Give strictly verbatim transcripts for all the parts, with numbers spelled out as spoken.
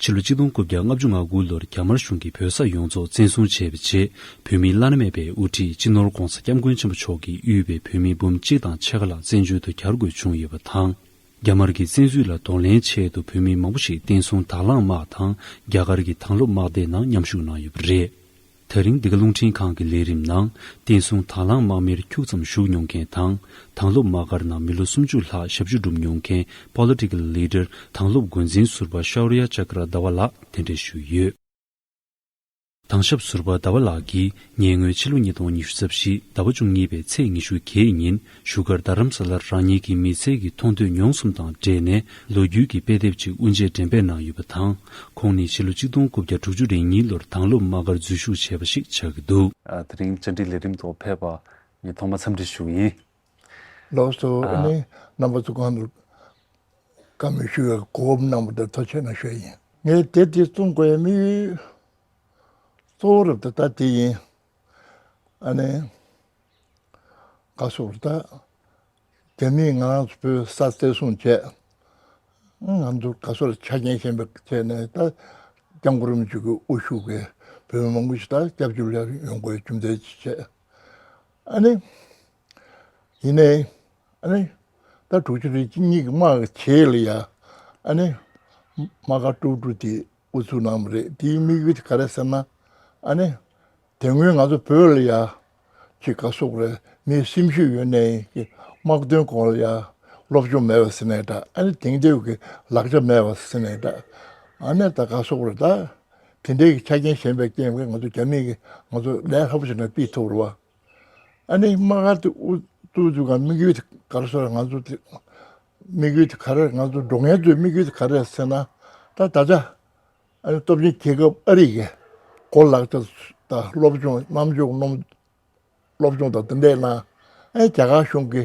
ཕྱི་ལོ་ཆིག་སྟོང་དགུ་བརྒྱ་ལྔ་བཅུ་ང་དགུ་ལོར་རྒྱ་དམར་གཞུང་གིས་བོད་ས་ཡོངས་རྫོགས་བཙན་བཟུང་བྱས་པའི་རྗེས། བོད་མིའི་བླ་ན་མེད་པའི་དབུ་ཁྲིད་སྤྱི་ནོར་༧གོང་ས་༧སྐྱབས་མགོན་ཆེན་པོ་མཆོག་གིས་དབུས་པའི་བོད་མི་འབུམ་གཅིག་དང་ཕྱེད་ཀ་ལྷག་བཙན་བྱོལ་དུ་གྱར་དགོས་བྱུང་ཡོད་པ་དང་། རྒྱ་དམར་གྱི་བཙན་འཛུལ་ལ་གདོང་ལེན་ཆེད་དུ་བོད་མི་མང་པོ་ཞིག་བསྟན་སྲུང་དྭགས་ལྷང་དམག་དང་རྒྱ་གར་གྱི་དྭགས་སློབ་དམག་སྡེའི་ནང་མཉམ་ཞུགས་གནང་ཡོད་པ་རེད། ད་རིང་འདི་ག་རླུང་འཕྲིན་ཁང་གི་ལས་རིམ་ནང་། བསྟན་སྲུང་དྭགས་ལྷང་དམག་མིར་ཁྱུག་ཙམ་ཞུགས་མྱོང་མཁན་དང་། དྭགས་སློབ་དམག་སྒར་ནང་མི་ལོ་སུམ་ཅུ་ལྷག་ཞབས་ཞུ་བསྒྲུབས་མྱོང་མཁན་Political Leader དྭགས་སློབ་འགོ་འཛིན་ཟུར་པ་Shaurya Chakra Dawala དེ་འདྲ་ཞུས་ཡོད། དྭགས་ཞབས་ཟུར་པ་ཟླ་བ་ལགས་ཀྱིས་ཉེ་སྔོན་ཕྱི་ལོ་ཉིས་སྟོང་ཉི་ཤུ་རྩ་བཞི་ཟླ་བ་བཅུ་གཉིས་པའི་ཚེས་ཉི་ཤུ་བརྒྱད་ཉིན་བཞུགས་སྒར་རྡ་རམ་ས་ལར་རང་ཉིད་ཀྱི་མི་ཚེ་གི་མཐོང་ཐོས་མྱོང་གསུམ་དང་འབྲེལ་ནས་ལོ་རྒྱུས་ཀྱི་དཔེ་དེབ་ཅིག་དབུ་འབྱེད་འགྲེམས་སྤེལ་གནང་ཡོད་པ་དང་། ཁོང་ནི་ཕྱི་ལོ་ཆིག་སྟོང་དགུ་བརྒྱ་དྲུག་ཅུ་རེ་གཉིས་ལོར་དྭགས་སློབ་དམག་སྒར་འཛུལ་ཞུགས་བྱས་པ་ཞིག་ཆགས་ཀྱི་འདུག། ཨ། དེ་རིང་བཅར་འདྲི་ལས་རིམ་ཐོག་ཕེབས་པ་ངས་ཐོག་མར་འཚམས་འདྲི་ཞུ་གི་ཡིན། ལགས་སོ། ཨ། ཨ་ནི་རྣམ་པ་ཚོ་གང་དུ་བཀའ་མོལ་ཞུ་བའི་གོ་སྐབས་གནང་བ་དེར་ཐུགས་རྗེ་ཆེ་གནང་ཞུ་ཡ་ཡིན། ངས་དེབ་དེ་རྩོམ་དགོས་ཡའི་དམིགས་ཡུལ་གཙོ་བོ་རབ་ཏུ་ད་དེ་ཡིན། ཨ་ནི། ག་སོགས་ད། རྒྱ་མིས་ང་རང་ཚོ་བོད་ས་བཙན་བཟུང་བྱས། ང་ཚོ་ག་སོགས་ཆ་རྐྱེན་ཞན་པའི་ཆེད་ནས་ད། སྐྱབས་མགོན་རིན་པོ་ཆེ་གི་དབུ་བཞུགས་པའི་བོད་མི་མང་པོ་ཞིག་ད་སྐྱབས་བཅོལ་ལ་ཡོང་དགོས་རྒྱུ་མཚན་ཅིག་བྱས། ཨ་ནི། ཡིན་ནའི། ཨ་ནི། ད་དྲུག་ཅུ་རེ་གཉིས་ཀྱི་དམག་གི་རྗེས་ལ་ཡ། ཨ་ནི། དམག་སྒར་དཀྲུག་དཀྲུག་དེ་དབུ་བཙུགས་གནང་བ་རེད། དེའི་དམིགས་ཡུལ་དེ་ག་རེ་ཟེར་ན། ཨ་ནི། དེ་སྔོན་ང་ཚོ་བོད་ལ་ཡ། ཅིག་ག་སོགས་རེད། མིའི་སེམས་ཤུགས་ཡོད་ནའི་ཀྱི་དམག་དོན་སྐོར་ལ་ཡ། སློབ་སྦྱོང་མེད་པ་ཟེར་ནའི་འདྲ། ཨ་ནི་དེང་དུས་ཀྱི་ལག་ཆ་མེད་པ་ཟེར་ནའི་འདྲ། ཨ་ནི་ད་ག་སོགས་རེད་ད། དེ་འདྲའི་གི་ཆ་རྐྱེན་ཞན་པའི་རྐྱེན་གྱིས་ང་ཚོ་རྒྱ་མིས་ཀྱི་ང་ཚོ་ལས་སླ་པོ་ཞིག་ནས་ཕུད་ཐུབ་རེད་བ། ཨ་ནི་དམག་སྒར་དེ་དབུ་བཙུགས་དུས་ཀྱང་དམིགས་ཡུལ་དེ་ག་རེ་ཟེར། ང་ཚོ་དེ་དམིགས་ཡུལ་དེ་ག་རེ། ང་ཚོ་འགྲོ་མཁན་ཚོའི་དམིགས་ཡུལ་དེ་ག་རེ་ཟེར་ན། ད་ད་ཆ་ཨ་ནི་སྟོབས་ཆེན་རྒྱལ་ཁབ་ཨ་རི་གི་གོ་ལག་ཆ་དང་སློབ་སྦྱོང་རྣམ་འཇོག་རྣམ་སློབ་སྦྱོང་དང་དེ་འདྲས་གནང་། ཨ་ནི་རྒྱ་གར་གཞུང་གི་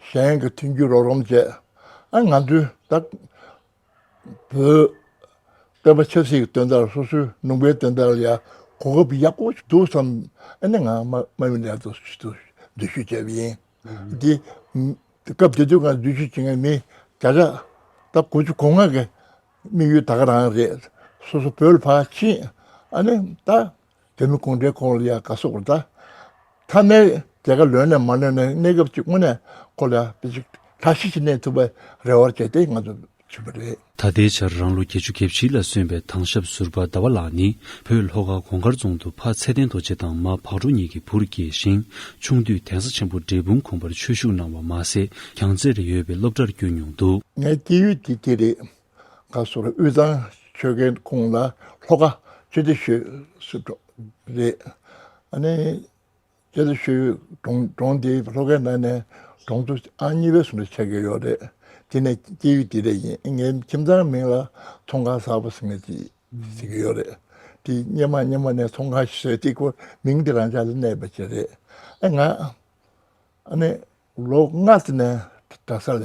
གཞན་གྱི་མཐུན་འགྱུར་རོགས་རམ་བྱས། ཨ་ནི་ང་ཚོའི་ད། བོད་བསྟན་པ་ཆབ་སྲིད་ཀྱི་དོན་དག་སོ་སོའི་ནུས་པའི་དོན་དག་ལ་ཡ་གོ་སྐབས་ཡག་པོ་ཞིག་འདུག་བསམ། ཨ་ནི་ང་མ་མ་མི་ལས་དུ་ཞུ་འཛུལ་ཞུགས་བྱས་པ་ཡིན། འདི་སྐབས་དེ་དུས་ང་འཛུལ་ཞུགས་བྱེད་མཁན་མི་བརྒྱ་ཆ་ད་དགུ་བཅུ་གོ་ལྔ་གི་དམིགས་ཡུལ་ད་ག་རང་རེད། སོ་སོ་བོད་ལ་ཕར་ཕྱིན། ཨ་ནི་ད། བོད་མི་གུང་ཁྲན་ཁོང་ལ་ཡ་ག་སོགས་རེད་ད། མཐའ་མའི་རྒྱལ་ཁ་ལོན་ནས་མ་ལོན་ནས་གནས་སྐབས་ཅིག་དངོས་གནས་ཁོ་ལ་ཡ་དཔེ་ཅིག་ཁྲ་ཤིག་ཅིག་གནས་ཐུབ་པའི་རེ་བ་བྱས་ཏེ་ང་ཚོ་ཕྱིན་པ་རེད། ད་ལྟའི་ཆར་རང་ལོ་བརྒྱད་ཅུ་གྱ་བཞི་ལ་སོན་པའི་དྭགས་ཞབས་ཟུར་པ་ཟླ་བ་ལགས་ནི་བོད་ལྷོ་ཁ་གུང་དཀར་རྫོང་དུ་ཕ་ཚེ་བརྟན་རྡོ་རྗེ་དང་མ་བག་གྲོ་གཉིས་ཀྱི་བུར་སྐྱེས་ཤིང་། ཆུང་དུས་གདན་ས་ཆེན་པོ་འབྲས་སྤུངས་དགོན་པར་ཆོས་ཞུགས་གནང་བ་མ་ཟད། གྱང་རྩེར་ཡོད་པའི་སློབ་གྲྭར་བསྐྱོད་མྱོང་འདུག། ངའི་སྐྱེས་ཡུལ་དེ་དེ་རེད། ག་སོགས་རེད། དབུས་གཙང་ཆོལ་ཁའི་ཁོངས་ལ་ལྷོ་ཁ་ཆོས་སྡེ་ཤོད་སུ་འགྲོ་རེད། ཨ་ནི་ཆོས་སྡེ་ཤོད་གྲོང་གྲོང་དེའི་ལྷོ་ཁའི་ནང་ནས་གྲོང་ཚོ་ཨང་གཉིས་པའི་ཟུར་དུ་ཆགས་ཀྱི་ཡོད་རེད། དེ་ནས་སྐྱེས་ཡུལ་དེ་རེད་ཡིན། ངའི་ཁྱིམ་ཚང་མིང་ལ་ཚོང་ཁང་གསར་པ་ཟེར་མཁན་ཅིག་ཟེར་གྱི་ཡོད་རེད། དེ་སྔོན་མ་སྔོན་མ་ནས་ཚོང་ཁང་ཞིག་བཟོས་ཏེ་ཁོ་མིང་དེ་རང་ཅག་ལ་གནས་པ་ཅིག་རེད། ཨ་ང་ཨ་ནི། ལོ་ལྔ་ཙམ་ནས་གྲྭ་ས་ལ་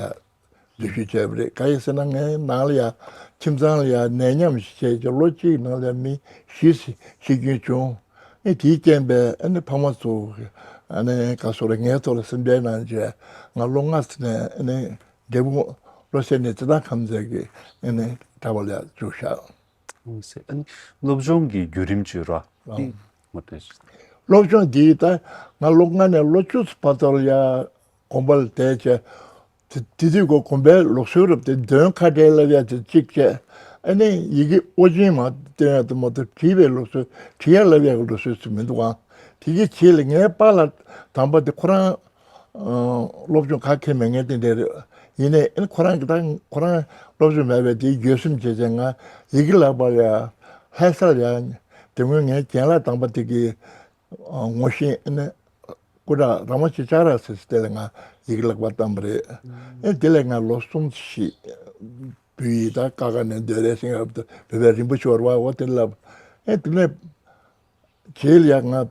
འཛུལ་ཞུགས་བྱས་པ་རེད། ག་ཡིན་ཟེར་ན་ངའི་ནང་ལ་ཡ་ཁྱིམ་ཚང་ལ་ཡ་ནད་ཉམས་ཤིག་བྱས་ཀྱང་ལོ་གཅིག་གི་ནང་ལ་ཡ་མི་བཞི་ཤི་རྐྱེན་བྱུང་། ཨེ་དེའི་རྐྱེན་པས་ཨ་ནི་ཕ་མ་ཚོ་ཨ་ནི་ག་སོགས་རེད། ངའི་ཐོག་ལ་སེམས་ཁྲལ་གནང་བྱས་ང་ལོ་ལྔ་ཙམ་ནས་ཨ་ནི་འབྲས་སྤུངས་བློ་གསལ་གནས་རྩེད་ཐང་ཁང་མཛད་ཀྱི་ཨ་ནི་གྲྭ་པ་ལ་ཡ་བཅུག་བཞག། ཨ་ནི་སློབ་སྦྱོང་གི་བརྒྱུད་རིམ་བརྗོད་རོགས། ཨ། འདི་མ་གཏོགས། སློབ་སྦྱོང་འདི་ད་ང་ལོ་ལྔ་ནས་ལོ་བཅུ་ཙམ་བར་དུ་ལ་ཡ་དགོན་པ་ལ་བསྡད་བྱས། དེ་དེ་དུས་ཀོ་དགོན་པའི་ལུགས་སྲོལ་རབ་དེ་འདོན་ཁ་བྲལ་ལབ་ཡ་དེ་གཅིག་བྱས། ཨ་ནི་ཡི་གེ་དབུ་ཅན་མ་སྟོན་ཡ་དེ་མ་གཏོགས་བྲིས་པའི་ལུགས་སྲོལ་བྲིས་ཡ་ལབ་ཡ་གི་ལུགས་སྲོལ་ཅིག་མི་འདུག་ཨང་། དེ་གི་རྗེས་ལ་ངའི་པཱ་ལགས་དམ་པ་དེ་ཁོ་རང་། ཨ། སློབ་སྦྱོང་ག་གེ་མེད་མཁན་དེ་འདྲ་རེད། ཡིན་ནའི་ཨ་ནི་ཁོ་རང་གི་ད་ཁོ་རང་སློབ་སྦྱོང་མེད་པས་དེའི་འགྱོད་སེམས་བྱས་བྱས་ང་ཡི་གེ་ལག་པ་ལ་ཡ་ལྷ་ས་ལ་ཡ་དེ་སྔོན་ངའི་རྒན་ལགས་དམ་པ་དེ་གི་ངོ་ཤེས་ཨ་ནི་སྐུ་དྲག་ར་མ་ཆེ་ལྕགས་ར་ཟེར་ས་དེ་ལ་ང་ཡི་གེ་ལག་པ་བཏང་པ་རེད། ཨ་དེ་ལས་ང་ལོ་གསུམ་བཞི་བོད་ཡིག་ད་ཀ་ཁ་ནས་འདོན་རེས་ཤིང་རབ་ཏུ་བོད་པའི་རིན་པོ་ཆེ་བར་བ་འོ་དེ་ལབ། ཨ་དེ་ནས། རྗེས་ལ་ཡང་ང་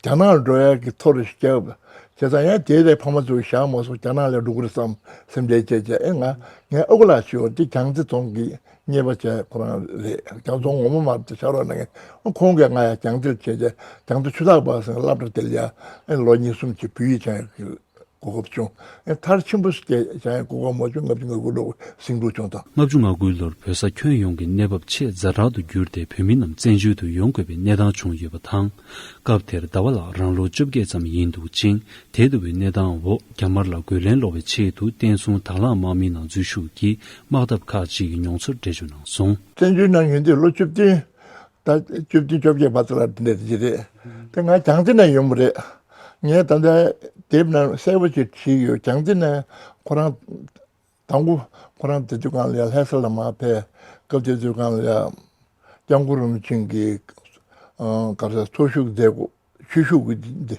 རྒྱ་ནག་ལ་འགྲོ་ཡག་གི་ཐོ་རེ་ཞིག་བརྒྱབ། བྱས་ཙང་ཡང་དེ་ལས་ཕ་མ་ཚོས་བཞག་མ་སོང་། རྒྱ་ནག་ལ་འགྲོ་གི་རེད་བསམ་སེམས་ཁྲལ་བྱས་བྱས། ཨེ་ང་ངའི་ཨ་ཁུ་ལགས་ཞུ་བ་དེ་རྒྱལ་རྩེ་རྫོང་གི་གཉེར་པ་བྱས་ཁོ་རང་རེད། རྒྱལ་རྩེ་རྫོང་ངོ་མ་མ་རེད་དེ་ཕྱག་རོགས་གནང་མཁན། ཁོང་གིས་ང་ཡང་རྒྱལ་རྩེར་བྱས་བྱས་རྒྱལ་རྩེ་ཆུ་བདག་པ་ཟེར་སློབ་གྲྭ་དེ་ལ་ཡང་ཨེ་ལོ་གཉིས་གསུམ་གྱི་བོད་ཡིག་སྦྱང་ཡག་གི་ གོ་སྐབས་བྱུང་། ཨེ་མཐར་ཕྱིན་པོ་ཞིག་བྱས་ཀྱང་གོ་སྐབས་མ་བྱུང་། ལྔ་བཅུ་ང་དགུ་ལོར་ཟིང་འཁྲུག་བྱུང་དང་། ལྔ་བཅུ་ང་དགུའི་ལོར་བོད་ས་ཁྱོན་ཡོངས་ཀྱི་གནས་བབ་ཆེས་ཛ་དྲག་ཏུ་གྱུར་ཏེ། བོད་མི་རྣམས་བཙན་བྱོལ་དུ་ཡོང་དགོས་པའི་གནས་སྟངས་བྱུང་ཡོད་པ་དང་། སྐབས་དེར་ཟླ་བ་ལགས་རང་ལོ་བཅོ་བརྒྱད་ཙམ་ཡིན་འདུག་ཅིང་། དེ་ལྟ་བུའི་གནས་སྟངས་འོག་རྒྱ་དམར་ལ་རྒོལ་ལན་སློག་པའི་ཆེད་དུ་བསྟན་སྲུང་དྭང་བླངས་དམག་མིའི་ནང་འཛུལ་ཞུགས་ཀྱིས་དམག་འཐབ་ཁག་ཅིག་གི་མྱོང་ཚོར་འགྲེལ་བརྗོད་གནང་སོང་། བཙན་བྱོལ་ནང་ཡོད་དུས་ལོ་བཅུ་བདུན། ད་བཅུ་བདུན་བཅོ་བརྒྱད་བར་དུ་ལ་འདི་འདྲ་ཅིག་རེད། དེ་ང་རྒྱང་ལྟེ་ནས་ཡོང་བ་རེད། ངས་ད་ལྟ་དེབ་ནང་གསལ་པོ་ཅིག་བྲིས་ཡོད། རྒྱང་ལྟེ་ནས་ཁོ་རང་དང་པོ་ཁོ་རང་དེ་དུས་སྒང་ལ་ཡ་ལྷ་ས་ལ་མར་ཕེབས། སྐབས་དེ་དུས་སྒང་ལ་ཡ་སྐྱབས་མགོན་རིན་པོ་ཆེ་གི་ཨ་ག་རེ་ཟེར་ཚོགས་ཞུགས་མཛད་སྒོ་ཆོས་ཞུགས་ཀྱི་འདི་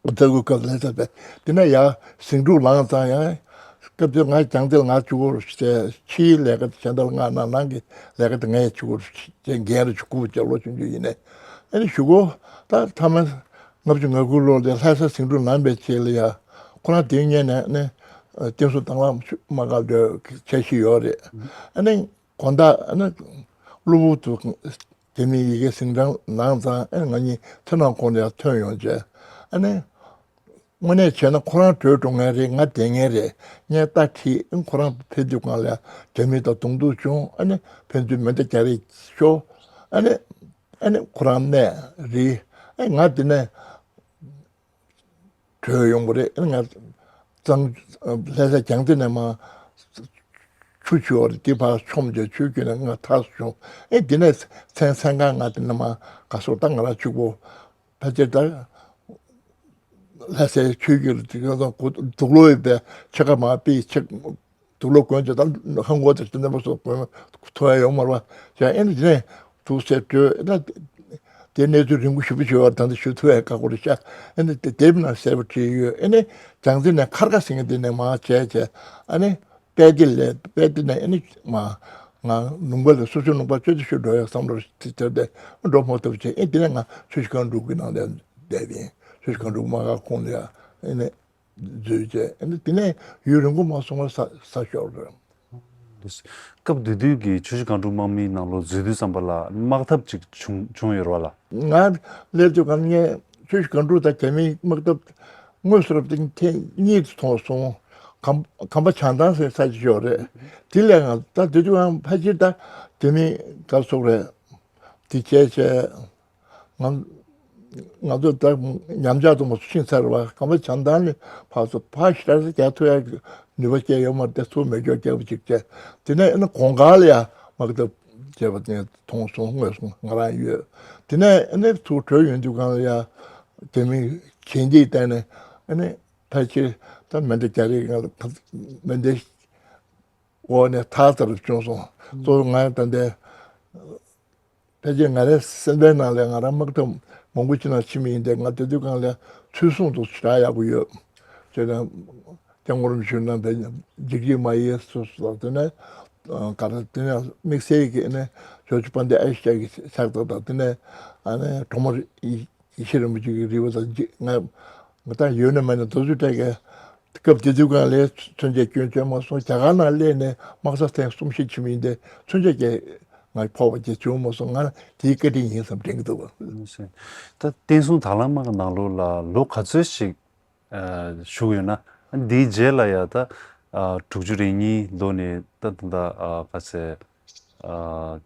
ལྟ་བུའི་སྐབས་ལ་ལྷ་ས་ཕེབས། དེ་ནས་ཡ་ཟིང་འཁྲུག་ལངས་ཙང་ཡ་སྐབས་དེ་ང་རྒྱང་ལྟེ་ལ་ང་བཅུག་གོ་རེད་ཟེར། ཕྱིའི་ལས་ཀ་དེ་གཞན་དག་ལ་ང་གནང་། ནང་གི་ལས་ཀ་དེ་ངས་བྱེད་དགོས་རེད་ཟེར། འགན་རེ་བཅུག་གོ་ཅེས་ལོ་ཆུང་ཆུང་ཡིན་ནའི་ཨ་ནི་ཞུ་གོ། ད་མཐའ་མ་ལྔ་བཅུ་ང་དགུ་ལོ་དེ་ལྷ་ས་ཟིང་འཁྲུག་ལངས་པའི་རྗེས་ལ་ཡ་ཁོ་རང་དེ་སྔོན་ནས་ཨ་ནི་བསྟན་སྲུང་དྭང་བླངས་དམག་སྒར་འགྲོ་འཆར་གཞི་ཡོད་རེད། ཨ་ནི་དགོང་དག་ཨ་ནི་གློ་བུར་དུ་དེ་མིན་ཡ་གིའི་ཟིང་འཁྲུག་ལངས་ཙང་ཨ་ནི་ང་གཉིས་མཚན་ནང་ཁོང་ལ་ཡར་ཐོན་ཡོང་བྱས། ཨ་ནི་དངོས་གནས་བྱས་ན་ཁོ་རང་བྲོས་འགྲོ་མཁན་རེད། ང་བསྡད་མཁན་རེད། ངས་རྟ་ཁྲིད། ཨ་ནི་ཁོ་རང་ཕེབས་དུས་སྒང་ལ་རྒྱ་མི་དང་གདོང་ཐུག་བྱུང་། ཨ་ནི་ཕན་ཚུན་མེ་མདའ་རྒྱག་རེས་ཤོར། ཨ་ནི་ཨ་ནི་ཁོ་རང་ནས་རེད། ཨ་ནི་ང་དེ་ནས་བྲོས་ཡོང་བ་རེད། ཨ་ནི་ང་གཙང་ལྷ་ས་རྒྱང་ལྟེ་ནས་མར་ཆུ་བྱུང་བ་རེད། དེ་ཕར་མཆོངས་བྱས་ཆུ་བརྒྱུད་ནས་ང་ཐར་སོང་། ཨེ་དེ་ནས་མཚན་མཚན་གང་ང་དེ་ནས་མར་ག་སོང་། ད་ང་རང་གཅིག་པོ་ཕལ་ཆེར་ད་ལྷ་སའི་ཆུ་བརྒྱུད་ལ་དེ་ག་ཙམ་དུག་ལོག་ཡོད་པའི་ཕྱེད་ཀ་མར་ཕུད། ཕྱེད་དུག་ལོག་གོན་བྱས། ད་ཧང་གོ་དེ་ཚོ་རྣམ་པ་ཚོ་གོན་ཐུབ་ཡ་ཡོད་མ་རེད་པ། ཡང་ཨེ་ནི་དེ་ནས་དུག་སེལ་སྤྲོད་ན་དེ་གནས་ཚུལ་རིང་པོ་ཞེ་པོ་བྱས་པ་ད་ལྟ་ཞུ་ཐུབ་ཡ་ཁག་པོ་རེད་ཤག། ཨེ་ནི་དེ་དེབ་ནང་གསལ་པོ་བྲིས་ཡོད། ཨེ་ནི་རྒྱང་ལྟེ་ནས་མཁར་ཁ་ཟེར་མཁན་དེ་ནས་མར་བྱས་བྱས། ཨ་ནི་དཔལ་སྡེ་ལ། དཔལ་སྡེ་ནས་ཨེ་ནི་མར་ང་ལུང་པ་ལ་སོ་སོའི་ལུང་པ་ཆུ་ཚོད་ཤོད་འགྲོ་ཡ་བསམ་བློ་དེ་དེར་དེ་འགྲོ་མ་ཐུབ་བྱས། ཨེ་དེ་ནས་ང་ཆུ་བཞི་སྒང་དྲུག་གི་ནང་ལ་བསྡད་པ་ཡིན། ཆུ་བཞི་སྒང་དྲུག་དམག་སྒར་ཁོངས་ལ་ཡ་ཨེ་ནི་འཛུལ་བྱས། ཨ་ནི་དེ་ནས་ཡུན་རིང་པོ་མ་སོང་བར་ས་ས་ཤོར་རེད། སྐབས་དེ་དུས་ཀྱི་ཆུ་བཞི་སྒང་དྲུག་དམག་མིའི་ནང་ལོགས་འཛུལ་དུས་ཙམ་པ་ལ་དམག་འཐབ་ཅིག་བྱུང་བྱུང་ཡོད་རེད་པ་ལགས། ང་སླེབས་དུས་སྒང་ངས་ཆུ་བཞི་སྒང་དྲུག་དང་རྒྱ་མིའི་དམག་འཐབ་དངོས་སུ་རབ་ཏིང་ཐེངས་གཉིས་མཐོང་སོང་། གམ་གམ་པ་བྱང་ཐང་ཟེར་ས་ཅིག་ཡོད་རེད། དེ་ལས་ང་ད་དེ་དུས་ང་ཕལ་ཆེར་ད་རྒྱ་མི་ག་སོག་རེད། དེ་བྱས་བྱས། ང་ང་ཚོ་ད་ཉམས་ཆག་ཏུ་མ་ཕྱིན་ཚར་བ། གམ་པ་བྱང་ཐང་ནས་ཕར་ཚུར་ཕར་ཞེ་དྲག་རྒྱག་ཐུབ་ཡ་ནུས་པ་སྐྱེ་ཡོད་མ་རེད། དེ་ཚུར་མེ་སྒྱོགས་རྒྱག་པ་ཅིག་བྱས། དེ་ནས་ཨ་ནི་གོང་དཀར་ལ་ཡ་དམག་འཐབ་བྱས་པ་དེ་མཐོང་སོང་། དངོས་སུ་ང་རང་ཡོད། དེ་ནས་ཨ་ནི་ཚུར་བྲོས་ཡོང་དུས་སྒང་ལ་ཡ་རྒྱ་མི་གྱེན་འགྱེད་བཏང་ནས། ཨ་ནི་ཕལ་ཆེར་ད་མེ་མདའ་རྒྱག་རེས་ང་ལ་མེ་མདའི་འོག་ནས་ཐར་ཐར་བྱུང་སོང་། གཙོ་བོ་ང་ད་ལྟའི་ཕལ་ཆེར་ང་རའི་སེམས་པའི་ནང་ལ་ང་རང་དམག་འཐབ་མང་པོ་ཅིག་ནང་ཕྱིན་པ་ཡིན་ཏེ། ང་དེ་དུས་སྒང་ལ་ཚུལ་བཟུང་དུ་ཞེ་དྲག་ཡག་པོ་ཡོད། བྱས་ན་སྐྱབས་མགོན་རིན་པོ་ཆེ་གནང་བའི་འཇིགས་བྱེད་མ་ཡིན་སོགས་སོགས། དེ་ནས་ག་རེ། དེ་ནས་དམིགས་བསལ་གྱི་ནས་ཇོར་ཇ་པཱན་ཌེ་ཨེ་ཤི་ཡ་གི་ཕྱག་རྟགས་དང་། དེ་ནས་ཨ་ནི་གྲོགས་མོ་ཡེ་ཤེས་རིན་པོ་ཆེ་གི་རིལ་བ་དང་། ང་ང་ད་ཡོད་ན་མེད་ན་རྡོ་རྗེ་གྲགས་ཀྱི་སྐབས་དེ་དུས་སྒང་ལ་མཚོན་ཆ་སྐྱོན་བྱས་མ་སོང་། རྒྱ་གར་ནང་སླེབས་ནས་དམག་ས་ཐེངས་གསུམ་བཞི་ཕྱིན་པ་ཡིན་ཏེ། མཚོན་ཆ་ཀྱང་ང་ཕོག་པ་ཅིག་བྱུང་མ་སོང་། ང་དེའི་བཀའ་དྲིན་ཡིན་བསམ་དྲན་གྱི་འདུག། ད་བསྟན་སྲུང་དྭང་བླངས་དམག་གི་ནང་ལོགས་ལ་ལོ་ག་ཚོད་ཞིག་ཨ་བཞུགས་ཡོད་ན། འདིའི་རྗེས་ལ་ཡ་ད་ཨ་དྲུག་ཅུ་རེ་གཉིས་ལོ་ནས་ད་ད་ད་ཨ་ག་ཚོད་ཨ་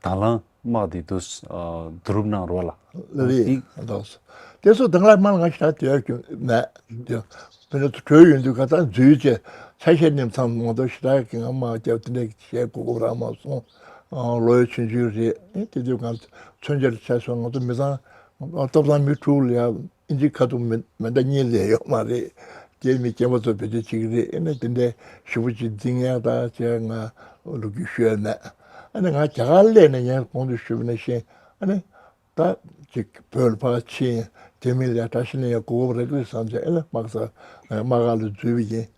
དྭང་བླངས་དམག་དེ་དུ་ཨ་བསྡུ་རུབ་གནང་རོགས་ལ། རེད། དེ་ལགས་སོ། དེ་ཚོ་དྭང་བླངས་དམག་ལ་ང་ཞེ་དྲག་དོ་ཡ་གི་མེད། དེ་དཔེར་ན་ཚོ་བྲོས་ཡོང་དུས་ག་ད་འཛུལ་བྱས་ཆ་ཤས་རྣམས་ཚང་མ་ང་ཚོ་ཞེ་དྲག་གི་ང་དམག་རྒྱབ་དེ་འདྲ་བྱེད་དགོས་དགོས་རག་མ་སོང་། ཨ་ལོ་ཡ་ཆུང་ཆུང་རེད། ཨེ་དེ་དུས་ང་མཚོན་ཆ་ལ་ཆ་སོང་། ང་ཚོ་མི་ཚང་ཨ་ཐོབ་ཐང་མི་དྲུག་ལ་ཡ་ཨིན་ཇི་ཁ་ཐུག་མེ་མེ་མདའ་གཉིས་ལས་ཡོད་མ་རེད། རྒྱའི་མི་རྒན་པ་ཚོ་བེད་སྤྱོད་བྱེད་ཀྱི་རེད། ཨེ་ནས་དེ་འདྲའི་ཞེ་པོ་ཅིག་འཛིང་ཡག་ད་བྱས་ང་ལོ་རྒྱུས་ཤོད་ཡ་མེད། ཨེ་ནས་ང་རྒྱ་གར་སླེབས་ནས་ངས་གོང་དུ་ཞུས་པ་ནང་བཞིན། ཨེ་ནས་ད་ཅིག་བོད་ལ་ཕར་ཕྱིན། དེ་མིན་ལ་གྲྭ་ཤག་ནས་ཡང་གོ་སྐབས་རག་གི་རེད་བསམ་བྱས། ཨེ་ནས་དམག་ས་དམག་སྒར་ལ་འཛུལ་བ་ཡིན།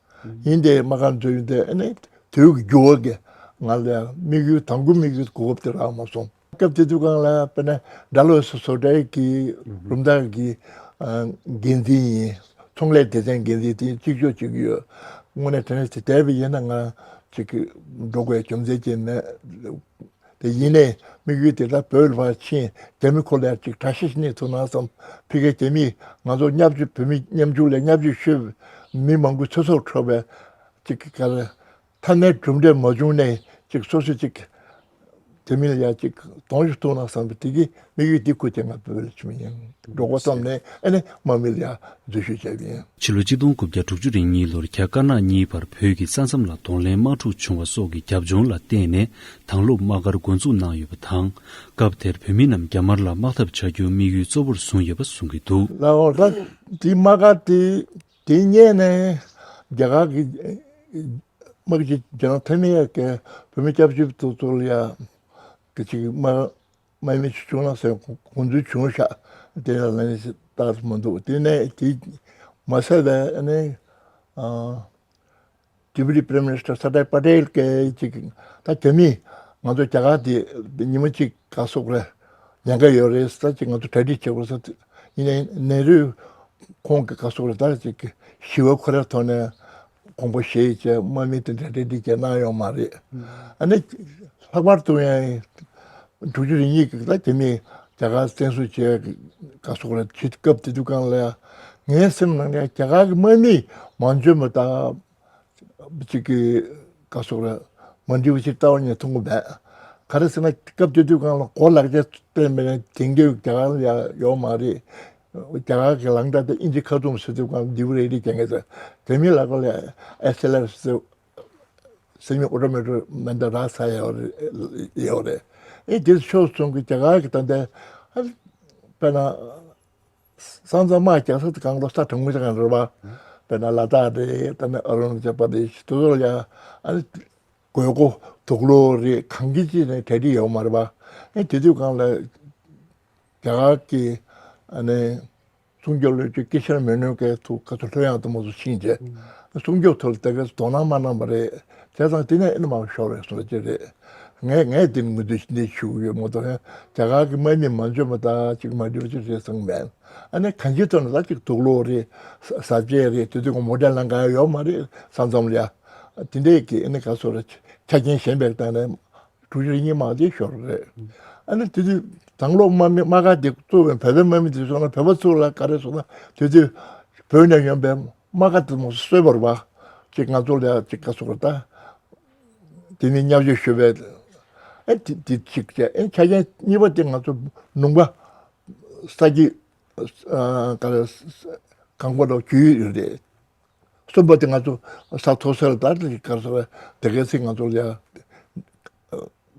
ཡིན་ཏེ་དམག་སྒར་འཛུལ་ཡིན་ཏེ། ཨེ་ནས་དུས་ཀྱི་འགྱུར་བ་གིས་ང་ལ་ཡང་དམིགས་ཡུལ། དང་པོ་དམིགས་ཡུལ་གོ་སྐབས་དེ་རག་མ་སོང་། སྐབས་དེ་དུས་སྒང་ལ་དཔེར་ན་ཌལ་ཧོ་སི་བཟོ་གྲྭའི་གི་རུམ་བཏང་གི་ཨ་འགན་འཛིན་ཡིན། ཚོང་ལས་སྡེ་ཚན་འགན་འཛིན་དེ་གཅིག་ལྕོགས་བྱེད་ཀྱི་ཡོད། དངོས་གནས་དྲང་གནས་བྱས་བསྡད་པ་ཡིན་ན་ང་ཅིག་གི་འགྲོ་དགོས་རྒྱུ་མཚན་ཅིག་མེད། དེ་ཡིན་ནའི་དམིགས་ཡུལ་དེ་ད་བོད་ལ་ཕར་ཕྱིན། རྒྱ་མི་ཁོ་ལ་ཅིག་གྲྭ་ཤག་ཅིག་གནས་ཐུབ་ན་བསམ། ཕ་གིའི་རྒྱ་མིས་ང་ཚོ་བརྙས་བཅོས། བོད་མི་ཉམ་ཆུང་ལ་བརྙས་བཅོས་ཤོད་ མི་མང་པོའི་ཚེ་སྲོག་འཕྲོག་པའི་ཅིག་ག་རེ་ཐ་མའི་གྲུབ་འབྲས་མ་བྱུང་ནས་ཅིག་སོ་སོ་ཅིག་དེ་མིན་ལ་ཡ་ཅིག་གདོང་ཞིག་གཏུག་ན་བསམ་པའི་དེ་གི་དམིགས་ཡུལ་འདི་ཁུར་ཏེ་ང་བོད་ལ་ཕྱིན་པ་ཡིན། འགྲོ་དགོས་བསམ་ནས་ཨ་ནི་དམག་མི་ལ་ཡ་འཛུལ་ཞུགས་བྱས་པ་ཡིན། ཕྱི་ལོ་ཆིག་སྟོང་དགུ་བརྒྱ་དྲུག་ཅུ་རེ་གཉིས་ལོར་རྒྱ་དཀར་ནག་གཉིས་བར་བོད་ཀྱི་ས་མཚམས་ལ་གདོང་ལེན་དམག་འཁྲུག་བྱུང་བ་སོགས་ཀྱི་རྒྱབ་ལྗོངས་ལ་བརྟེན་ནས་དྭང་སློབ་དམག་སྒར་འགོ་འཛུགས་གནང་ཡོད་པ་དང་། སྐབས་དེར་བོད་མི་རྣམས་རྒྱ་དམར་ལ་དམག་འཐབ་བྱ་རྒྱུ་དམིགས་ཡུལ་གཙོ་བོར་བཟུང་ཡོད་པ་གསུང་གི་འདུག་ལའོ་ད་དེ་དམག་སྒར་དེ་དེ་ཉེ་ནས་རྒྱ་གར་གྱི་དམག་སྤྱི་ཇོ་ནལ་ཐེ་མི་ཡ་གིས་བོད་མི་སྐྱབས་བཅོལ་བ་དེ་ཚོ་ལ་ཡ་གི་ཅིག་དམག་དམག་མི་ཅིག་བྱུང་ན་ཟེར་དགོངས་ཚུལ་བྱུང་ཤག་དེ་ལ་ལན་བཏགས་མི་འདུག་དེ་ནས་དེ་མ་ཟད་པའི་ཨ་ནི་ཨ། Deputy Prime Minister Sardar Patel གིས་ཅིག་ད་རྒྱ་མི་ང་ཚོ་རྒྱ་གར་འདི་ཉི་མ་གཅིག་ག་སོགས་རེད། ཉེན་ཁ་ཡོད་རེད་ཟེར་ཅིག་ང་ཚོ་གྲ་སྒྲིག་བྱེད་དགོས་ཟེར། ཡིན་ནའི་ནེ་རུས་ཁོང་གི་ག་སོགས་རེད། ད་ཅིག་ཞི་བ་ཁོ་རའི་ཐོག་ནས་དགོངས་པ་བཞེས་བྱས་དམག་མི་དེ་གྲ་སྒྲིག་བྱས་གནང་ཡོད་མ་རེད། ཨ་ནི་ལྷག་པར་དུ་ཡང་དྲུག་ཅུ་རེ་གཉིས་ཀྱི་ད་རྒྱ་མིས་རྒྱ་གར་བཙན་བཟུང་བྱས་ག་སོགས་རེད། ཅིག་སྐབས་དེ་དུས་སྒང་ལ་ཡ་ངའི་སེམས་ནང་ལ་རྒྱ་གར་གྱི་དམག་མི་མ་འཇོན་པ་དང་། གཅིག་གི་ག་སོགས་རེད། མ་འགྲིག་པ་ཅིག་ལྟ་བ་ཉིད་མཐོང་གི་མེད། ག་རེ་ཟེར་ན་སྐབས་དེ་དུས་སྒང་ལ་གོ་ལག་ཆ་སྟོན་པའི་དེང་དུས་རྒྱ་གར་ལ་ཡ་ཡོད་མ་རེད། རྒྱ་གར་གྱི་ལམ་ཁ་དེ་ཨིན་ཇི་ཁ་ཐུམ་ཟེར་དུས་སྒང་འདི་བུ་རེ་རེ་རྒྱག་མཁན་ཟེར། དེ་མིན་ལ་གོ་ལ་ཨེ་སི་ཨེལ་ཨར་ཟེར་སེ་མི་ཨོ་ཊོ་མེ་ཊིག་མེ་མདའ་རག་ཚར་ཡོད་རེད། ཡོད་རེད། ཨེ་དེ་ཕྱོགས་གསུམ་གྱི་རྒྱ་གར་གྱི་ད་ལྟའི་དཔེར་ན། ས་མཚམས་དམག་རྒྱག་ས་དེ་གང་ལོ་ས་གྲང་མོ་ཅིག་གང་རེད་པ། དཔེར་ན་ལ་དྭགས་རེད། དཔེར་ན་ཨ་རུ་ན་ཅལ་པར་དེ་ཤི་དེ་ཚོ་ལ་ཡ་ཨ་ནི་དགོས་མཁོ་དུག་ལོག་རེད། གང་གི་ཅིག་ནས་གྲ་སྒྲིག་ཡོད་མ་རེད་པ། ཨེ་དེ་དུས་སྒང་ལ་རྒྱ་གར་གྱི་ཨ་ནི་སྲུང་སྐྱོབ་བློན་ཆེན་ཀི་ཤན་མེ་ནོན་གྱིས་ཐུགས་ཁ་ཚུར་ལྷོད་ཡངས་དུ་མ་སུ་ཕྱིན་རྗེས་སྲུང་སྐྱོབ་ཐོག་ལ་དེ་གས་དོ་སྣང་མ་གནང་བ་རེད། བྱས་ཙང་དེ་ནས་ཨེ་ནི་མ་ཤོར་བའི་སོ་ཅི་རེད། ངས་ངས་དེ་ནི་ངོས་འཛིན་འདི་ཞུ་གི་ཡོད་མ་གཏོགས་རྒྱ་གར་གྱི་དམག་མི་མ་འཇོན་པ་དང་ཅིག་མ་འགྲིག་པ་ཅིག་རེད་བསམ་གི་མེད། ཨ་ནི་གང་ཅིའི་ཐོག་ནས་ད་ཅིག་དུག་ལོག་རེད། ཟ་བཅད་རེད། དེ་དུས་ཀྱི་མོ་ཊ་ལང་ག་ཡོད་མ་རེད། ས་མཚམས་ལ་ཡ། དེ་འདྲས་ཀྱི་ཨ་ནི་ག་སོ་རེད། ཆ་རྐྱེན་ཞན་པའི་སྟེང་ནས་དྲུག་ཅུ་རེ་གཉིས་དམག་དེ་ཤོར་རེད། ཨ་ནི་དེ་དུས་དྭང་སློབ་དམག་མི་དམག་སྒར་དེ་གཙོ་བའི་བོད་པའི་དམག་མི་དེ་སོང་ན་བོད་པ་ཚོ་ལ་ག་རེ་སོང་ན་དེ་དུས་བོད་ནས་ཡོང་པའི་དམག་སྒར་དེ་མོ་གསོད་པར་བ། ཅིག་ང་ཚོ་ལ་ཅིག་ག་སོ་རེད་ད། དེ་ནི་མཉམ་ཞུགས་ཞུ་བའི། ཨེ་དེ་དེ་གཅིག་བྱས། ཨེ་ཆ་རྐྱེན་གཉིས་པ་དེ་ང་ཚོ་ལུང་པ་ས་ཀྱི་ཨ་ག་རེ་གངས་པ་ལ་རྒྱུས་ཡོད་རེད། གསུམ་པ་དེ་ང་ཚོ་ས་མཐོ་ས་ལ་དར་དེ་གར་སོ་བའི་དེ་གའི་ཚེ་ང་ཚོ་ལ་ཡ་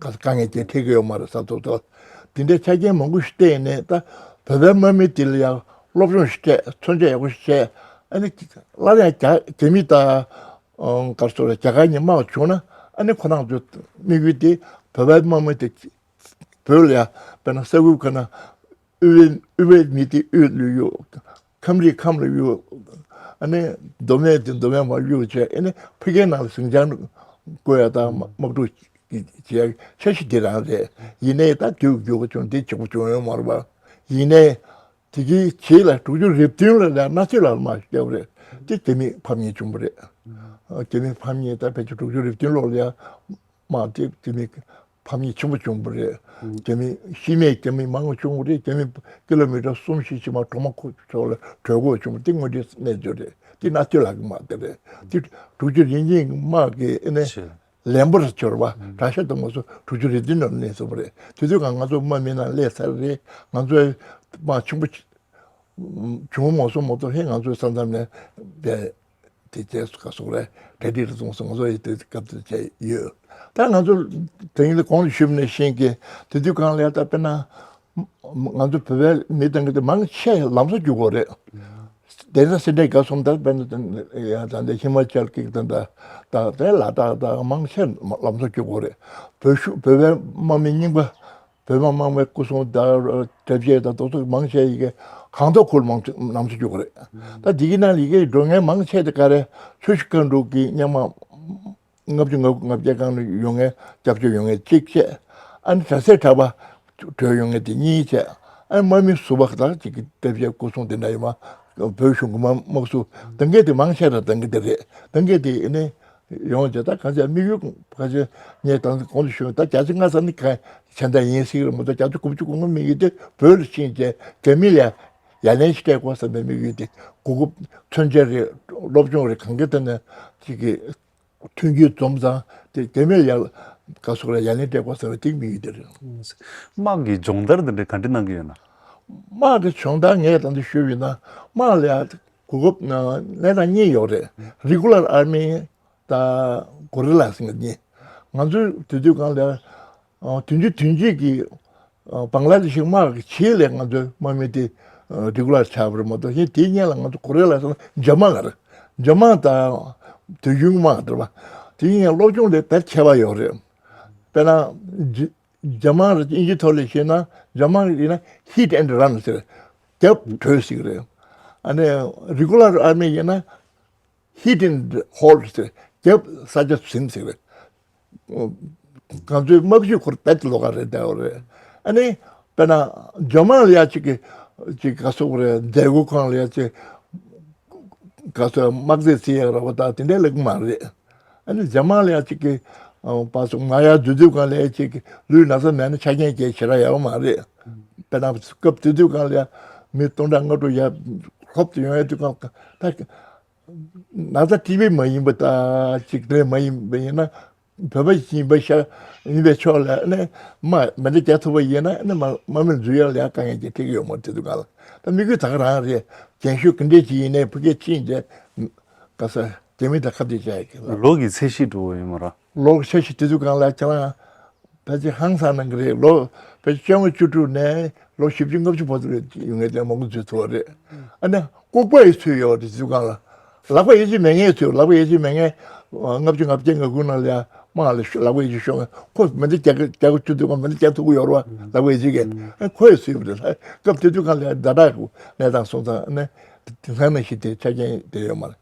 ག་དཀའ་ངལ་ཅིག་འཕྲད་ཀྱི་ཡོད་མ་རེད། ས་མཐོ་ས་དེ་འདྲའི་ཆ་རྐྱེན་མང་པོ་ཞིག་བལྟས་ནས་ད་བོད་པའི་དམག་མི་དེ་ལ་ཡ་སློབ་སྦྱོང་ཞིག་སྤྲད། མཚོན་ཆ་ཡག་པོ་ཞིག་བྱས། ཨ་ནི་སླར་ཡང་རྒྱ་རྒྱ་མི་དང་གར་སོ་རྒྱ་གར་གཉིས་དམག་བྱུང་ན་ཨ་ནི་ཁོ་རང་ཚོའི་དམིགས་ཡུལ་དེ་བོད་པའི་དམག་མི་དེ་བོད་ལ་ཡ་དཔེར་ན་ས་ཁུལ་ཁ་ན་དབུས་པའི་དབུས་པའི་མི་དེ་དབུས་ལ་གཡུག་ཁམས་རིགས་ཁམས་ལ་གཡུག་ཨ་ནི་མདོ་སྨད་དེ་མདོ་སྨད་མར་གཡུག་བྱས། ཨ་ནི་ཕ་གིའི་ནང་ལ་ཟིང་ཆ་བཀོད་ཡ་དང་དམག་འཁྲུག་བྱེད་ཡ་འཆར་གཞི་དེ་རང་རེད། ཡིན་ནའི་ད་དུས་འགྱུར་བ་བྱུང་དེ་གཅིག་པུ་བྱུང་ཡོད་མ་རེད་པ། ཡིན་ནའི་དེ་གའི་རྗེས་ལ་དྲུག་ཅུ་རེ་བདུན་ལ་ལ་མནའ་མཐུན་ལ་མར་བསྐྱལ་བ་རེད། དེ་རྒྱ་མི་ཕམ་ཉེས་བྱུང་བ་རེད། རྒྱ་མི་ཕམ་ཉེས་ད་ཕལ་ཆེར་དྲུག་ཅུ་རེ་བདུན་ལོ་ལ་ཡ་མར་དེ་རྒྱ་མི་ཕམ་ཉེས་ཆེན་པོ་བྱུང་བ་རེད། རྒྱ་མི་ཤི་རྨས་རྒྱ་མི་མང་བ་བྱུང་བ་རེད། རྒྱ་མི་ཀི་ལོ་མི་ཊར་གསུམ་བཞི་ཕྱི་མ་གྲོང་མ་ཁུལ་ཕྱོགས་ལ་བྲོས་དགོས་བྱུང་བ་དེ་དངོས་འབྲེལ་གནས་ཚུལ་རེད། དེ་མནའ་མཐུན་ལགས་ཀྱི་དམག་དེ་རེད། དེ་དྲུག་ཅུ་རེ་གཉིས་ཀྱི་དམག་གི་ཨ་ནི་ཆེ། ལན་པོར་འབྱོར་བ། ཨུམ། གྲྭ་ཤག་དང་ང་ཚོ་དྲུག་ཅུ་རེ་བདུན་ནང་གནས་སོང་བ་རེད། དེ་དུས་ཀྱང་ང་ཚོ་དམག་མི་ནང་སླེབས་ཚར་རེད། ང་ཚོའི་དམག་ཆེན་པོ་བྱུང་མ་སོང་མ་གཏོགས་ཧེ་ང་ཚོའི་ས་མཚམས་ནས་བས་དེ་བྱས་སུ་ག་སོང་རེད། གྲ་སྒྲིག་རེ་བཙོང་སོང་། ང་ཚོ་ཡི་དེ་སྐབས་དེ་བྱས་ཡོད། ད་ང་ཚོ་དེ་ཡིན་ལ་གོང་ལ་ཞུས་ནས་ཤེས་ཀྱི་དེ་དུས་གང་ལ་ཡ་ད་དཔེར་ན། ང་ཚོ་བོད་པའི་མི་དང་གི་དེ་མང་ཆེ་ལམ་སང་རྒྱུག་གོ་རེད། དེང་སང་སེ་འབྲས་དགའ་གསུམ་དང་དཔེར་ན་ཡང་ད་ལྟ་ཧི་མ་ཅལ་གི་དང་ད་ད་དེ་ལ་དྭགས་དང་མང་ཆེ་ལམ་སང་རྒྱུག་གོ་རེད། བོད་ཤུགས་བོད་པའི་དམག་མི་རྙིང་པ་བོད་དམག་དམག་མི་སྐུ་སྲུང་དང་དྲ་རྒྱའི་དང་དོ་ཚོགས་མང་ཆེ་ཡི་གེ་གང་ཐོག་ཁུལ་མང་ལམ་སང་རྒྱུག་གོ་རེད། ད་འདི་གི་ནང་ལ་ཡི་གེ་འགྲོ་མཁན་མང་ཆེ་དེ་ག་རེ་ཆུ་བཞི་སྒང་དྲུག་གི་མཉམ་མ། ལྔ་བཅུ་ང་དགུ་ལྔ་བརྒྱ་སྒང་ལ་ཡོང་མཁན་སྐྱབས་བཅོལ་ཡོང་མཁན་གཅིག་བྱས། ཨ་ནི་གྲྭ་སའི་གྲྭ་པ་བྲོས་ཡོང་མཁན་དེ་གཉིས་བྱས། ཨ་ནི་དམག་མི་ཟུར་པ་དག་ཅིག་གི་དེབ་བྱས་སྐུ་སྲུང་དེ་འདྲ་ཡོད་མ། བོད་གཞུང་གི་དམག་དམག་ཟུར་དང་གི་དེ་མང་ཆེ་ར་དང་གི་དེ་རེད། དང་གི་དེ་ཨ་ནི་ཡོང་བྱས་ད་ག་ཚད་དམིགས་ཡུལ་ག་ཚད་ངས་དང་གོང་དུ་ཞུས་ད་བརྒྱ་ཆ་ལྔ་བཅུ་ནི་ག་ཆ་འདྲ་ཡིན་སྲིད་རེད་མ་གཏོགས་བརྒྱ་ཆ་དགུ་བཅུ་གོ་ལྔ་དམིགས་ཡུལ་དེ་བོད་ལ་ཕྱིན་བྱས་རྒྱ་མི་ལ། ཡ་ལན་ཞིག་སྤྲད་དགོས་བསམ་པའི་དམིགས་ཡུལ་དེ། གོ་སྐབས་མཚོན་ཆ་རེད། སློབ་སྦྱོང་རེད། གང་གི་ཐད་ནས་ཅིག་གི་མཐུན་འགྱུར་འཛོམས་ཙང་དེ་དེ་མེད་ཡ་ག་སོག་ལ་ཡ་ལན་སྤྲད་དགོས་བསམ་པའི་དེ་དམིགས་ཡུལ་དེ་རེད། དམག་གི་སྦྱོང་བརྡར་འདི་འདྲ་ག་འདྲ་གནང་གི་ཡོད་ན། དམག་གི་སྦྱོང་བརྡར་ངས་ད་ལྟ་ཞུས་པ་ཡིན་ན། དམག་ལ་ཡ་གོ་སྐབས་གནས་སྟངས་གཉིས་ཡོད་རེད། Regular Army དང་Guerrilla ཟེར་གྱི་གཉིས། ང་ཚོའི་དུས་དུས་སྒང་ལ་ཨ་བདུན་ཅུ་དོན་གཅིག་གི་ཨ་བང་ལ་དེ་ཤི་དམག་གི་ཆེད་ལས་ང་ཚོའི་དམག་མི་དེ་ཨ་Regular ཆགས་པ་རེད་མ་གཏོགས། གཞན་དེའི་སྔོན་ལ་ང་ཚོ་Guerrilla ཟེར་ན་འཇབ་དམག་རེད། འཇབ་དམག་དང་དུས་རྒྱུན་དམག་རེད་པ། དེ་ཡིན་ཡང་སློབ་སྦྱོང་ལས་དེར་ཁྱད་པར་ཡོད་རེད། དཔེར་ན་འཇ་འཇབ་དམག་རེད། དབྱིན་ཇིའི་ཐོག་ལ་བཤད་ན་འཇབ་དམག་ཡིན་ན་hit and run ཟེར། རྒྱབ་བྲོས་ཟེར་གྱི་རེད། ཨ་ནི་Regular Army ཡིན་ན་hit and hold ཟེར། རྒྱབ་ས་ཆ་ཟིན་ཟེར་རེད། ང་ཚོའི་དམག་ཇུས་ཁོ་རང་རྦད་ལོགས་ཀ་རེད་བསྡད་པ་རེད། ཨ་ནི་དཔེར་ན་འཇབ་དམག་ལ་ཡ་གཅིག་གི་གཅིག་ག་སོག་རེད། མཛད་སྒོ་ཁང་ལ་ཡ་གཅིག་ག་སོག་དམག་རྫས་རྩི་ཡག་ར་བ་དང་དེ་འདྲ་ལེགས་མ་རེད། ཨ་ནི་འཇབ་དམག་ལ་ཡ་གཅིག་གི་ཨ་པ་སོག་ང་ཡ་འཛུལ་དུས་སྒང་ལ་ཡ་གཅིག་ལུས་ན་ཚ་མེད་ན་ཆ་རྐྱེན་གྱི་ཞེ་དྲག་ཡག་པོ་མ་རེད། དཔེར་ན་སྐབས་དེ་དུས་སྒང་ལ་ཡ་མི་སྟོང་ཕྲག་ལྔ་དྲུག་ཡ་ལྷོབ་ཏུ་ཡོང་ཡ་དུས་སྒང་ད། ན་ཚ་ཊི་བི་མ་ཡིན་པ་དང་གཅིག་དེ་མ་ཡིན་པ་ཡིན་ན། བོད་པ་ཡིན་པ་ཤ་ཡིན་པའི་ཕྱོགས་ལ་ནི་དམག་མེ་མདའ་རྒྱག་ཐུབ་པ་ཡིན་ན་ནི་དམག་དམག་མི་འཛུལ་ཡག་ལ་ཡ་དཀའ་ངལ་ཅིག་འཕྲད་ཀྱི་ཡོད་མ་རེད། དེ་དུས་སྒང་ལ་ད་དམིགས་ཡུལ་ད་ག་རང་རེད། རྒན་ཤོས་ག་འདྲས་ཅིག་ཡིན་ནའི་ཕ་གིར་ཕྱིན་རྗེས་ག་ས་རྒྱ་མི་དང་ཁ་གཏད་བཅག་ཡག་གི་ལ། ལོ་གི་ཚད་གཞི་འགྲོ་བ་ཡིན་མ་རེད། ལོ་གི་ཚད་གཞི་དེ་དུས་སྒང་ལ་ཁྱེད་རང་ཕལ་ཆེར་ཧང་སང་གནང་གི་རེད། ལོ་ཕལ་ཆེར་བཅོ་ལྔ་བཅུ་དྲུག་ནས་ལོ་བཞི་བཅུ་ལྔ་བཅུ་བར་དུ་ཡོང་མཁན་དེ་མང་པོ་འཛུལ་ཐུབ་པ་རེད། ཨ་ནི་ལྐུགས་པ་ཡི་ཚུལ་ཡོད་རེད། དེ་དུས་སྒང་ལ་ལག་པ་ཡོད་ཚད་མེད་མཁན་ཚུལ། ལག་པ་ཡོད་ཚད་མེད་མཁན་ལྔ་བཅུ་ང་བརྒྱད་ང་དགུ་ནང་ལ་ཡ་དམག་ལ་ཤོ་ལག་པ་ཡོད་ཚད་ཤོར་མཁན་ཁོ་མེ་མདའ་རྒྱག་རྒྱག་གི་བཅུག་དུས་སྒང་མེ་མདའ་རྒྱག་ཐུབ་ཀྱི་ཡོད་རེད་པ། ལག་པ་ཡོད་ཚད་ཀྱི་ཨ་ཁོ་ཡི་ཚུལ་ཡོད་རེད། སྐབས་དེ་དུས་སྒང་ལ་ཡ་ཛ་དྲག་གི་གནས་སྟངས་སོང་ཙང་ཨ་ནི་དེང་སང་ནང་བཞིན་དེ་ཆ་རྐྱེན་དེ་ཡོད་མ་རེད།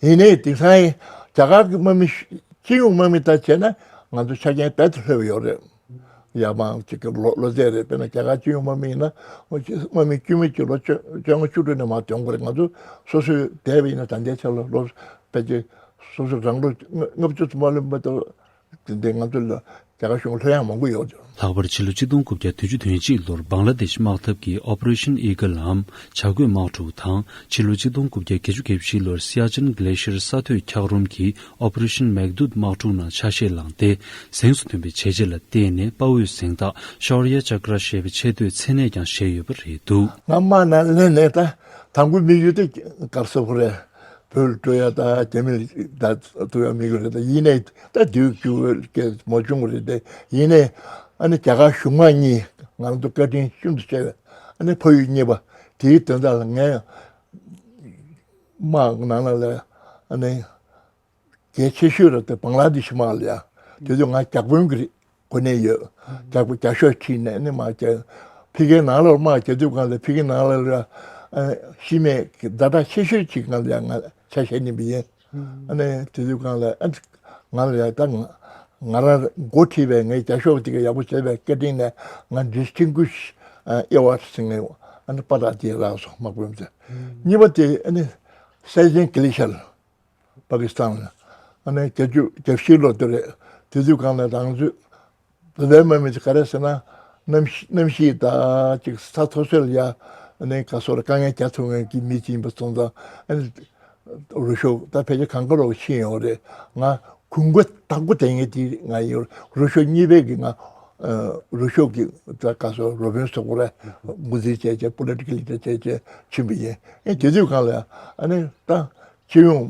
ཡིན་ནའི་དེང་སང་རྒྱ་གར་གྱི་དམག་མི་ཤ་སྤྱི་ཡོངས་དམག་མི་དང་བྱས་ན་ང་ཚོ་ཆ་རྐྱེན་རྦད་དེ་ལྷོད་པ་ཡོད་རེད། ཡར་མར་ཅིག་གི་ལོ་ལོ་ཚད་རེད། དཔེར་ན་རྒྱ་གར་སྤྱི་ཡོངས་དམག་མི་ཡིན་ན་དམག་མི་དཀྱུས་མ་གཅིག་ལོ་བཅོ་བཅོ་ལྔ་བཅུ་དྲུག་ནས་མར་ཐོན་དགོས་རེད། ང་ཚོ་སོ་སོའི་འདས་པ་ཡིན་ན་ད་ལྟའི་ཆ་ལ་ལོ་ཕལ་ཆེར་སོ་སོ་རང་ལོ་ལྔ་ལྔ་བཅུ་ཙམ་མ་ལོན་པ་དང་དེ་འདྲའི་ང་ཚོ་ལ་རྒྱ་གར་གཞུང་ལྷོད་ཡངས་མང་པོ་ཡོད། ལྷག་པར་ཕྱི་ལོ་ཆིག་སྟོང་དགུ་བརྒྱ་དོན་གཅིག་ལོར་བང་ལ་དེཤ་དམག་འཐབ་ཀྱི་Operation Eagle འམ་བྱ་རྒོད་དམག་འཁྲུག་དང་། ཕྱི་ལོ་ཆིག་སྟོང་དགུ་བརྒྱ་བརྒྱད་ཅུ་གྱ་བཞི་ལོར་སི་ཡ་ཅན་ག་ལེ་ཤར་ས་མཐོའི་འཁྱགས་རོམ་གྱི་Operation Meghdood དམག་འཁྲུག་ནང་ཆ་ཤས་བླངས་ཏེ། གཟེངས་སུ་ཐོན་པའི་བྱས་རྗེས་ལ་བརྟེན་ནས་དཔའ་བོའི་གཟེངས་རྟགས་Shaurya Chakra ཞེས་པའི་ཆེ་བསྟོད་མཚན་གནས་ཀྱང་བཞེས་ཡོད་པ་རེད་འདུག། ང་དམག་ནང་ལེན་ནས་ད་དང་པོའི་དམིགས་ཡུལ་དེ་ག་རེ་ཟེར་དགོས་རེད། བོད་ལ་སྤྲོད་ཡ་དང་རྒྱ་མི་ལ་ཐུག་ཡ་དམིགས་ཡུལ་རེད། ད་ཡིན་ནའི་ད་དུས་རྒྱུན་གྱི་མ་བྱུང་བ་རེད་དེ། ཡིན་ནའི་ཨ་ནི་རྒྱ་གར་གཞུང་དམངས་གཉིས་ང་རང་ཚོ་བཀའ་དྲིན་ཤིན་ཏུ་ཆེ་བས། ཨ་ནི་ཕ་ཡུལ་གཉིས་པ་དེའི་དོན་དག་ལ་ངས་དམག་ནང་ལ་ལ་ཨ་ནི་གལ་ཆེ་ཤོས་རེད་དེ། བང་ལ་དེ་ཤི་དམག་ལ་ཡ་དེ་དུས་ང་བརྒྱ་དཔོན་གྱི་གོ་གནས་ཡོད། བརྒྱ་དཔོན་བརྒྱ་ཤོག་ཁྲིད་ནས་ནི་དམག་རྒྱག་ཕ་གིའི་ནང་ལ་དམག་རྒྱག་དུས་སྒང་ལ་ཕ་གིའི་ནང་ལ་ལ་ཤི་རྨས་ཀྱི་ཛ་དྲག་ཆེ་ཤོས་ཅིག་ང་ལ་ཡ་ང་ཆ་ཤས་ནི་མི་ཡིན། ཨ་ནི་དེ་དུས་སྒང་ལ་ཨ་ང་ལ་ཡ་ད་ང་ང་རང་འགོ་ཁྲིད་པའི་ངའི་བརྒྱ་ཤོག་དེ་ག་ཡག་པོ་བྱས་པའི་བཀའ་དྲིན་ནས་ང་Distinguished Award ཟེར་ངའི་ཨ་ནི་པ་ཏྲ་དེ་རག་སོང་། དམག་དཔོན་ཚོས། གཉིས་པ་དེ་ཨ་ནི་སེ་ཅན་ག་ལི་ཤར། པ་ཀི་སི་ཐན་ལ། ཨ་ནི་བརྒྱད་ཅུ་གྱ་བཞི་ལོ་དེ་རེད། དེ་དུས་སྒང་ལ་རང་ཚོའི་བོད་པའི་དམག་མི་དེ་ག་རེ་ཟེར་ན། གནམ་གཤིས་གནམ་གཤིས་དང་ཅིག་ས་མཐོ་ས་ལ་ཡ་ཨ་ནི་ག་སོགས་ལ་དཀའ་ངལ་རྒྱག་ཐུབ་མཁན་གྱི་མི་ཅིག་ཡིན་པ་སོང་ཙང་། ཨ་ནི་རུ་ཤོག་ད་ཕལ་ཆེར་གང་ག་རོགས་ཤེས་ཡོང་རེད། ང་གོང་བུ་དང་པོ་དེ་ངས་དེ་ང་ཡོད། རུ་ཤོག་གཉིས་པའི་གི་ང་རུ་ཤོག་གི་ད་ག་སོགས་རོ་བན་སོག་པོ་ར་འགོ་འཛིན་བྱས་བྱས་པོ་ལི་ཊི་ཀལ་ལི་ཌར་བྱས་བྱས་ཕྱིན་པ་ཡིན། ཨ་ནི་དེ་དུས་སྒང་ལ་ཨ་ནི་ད། སྤྱི་ཡོངས་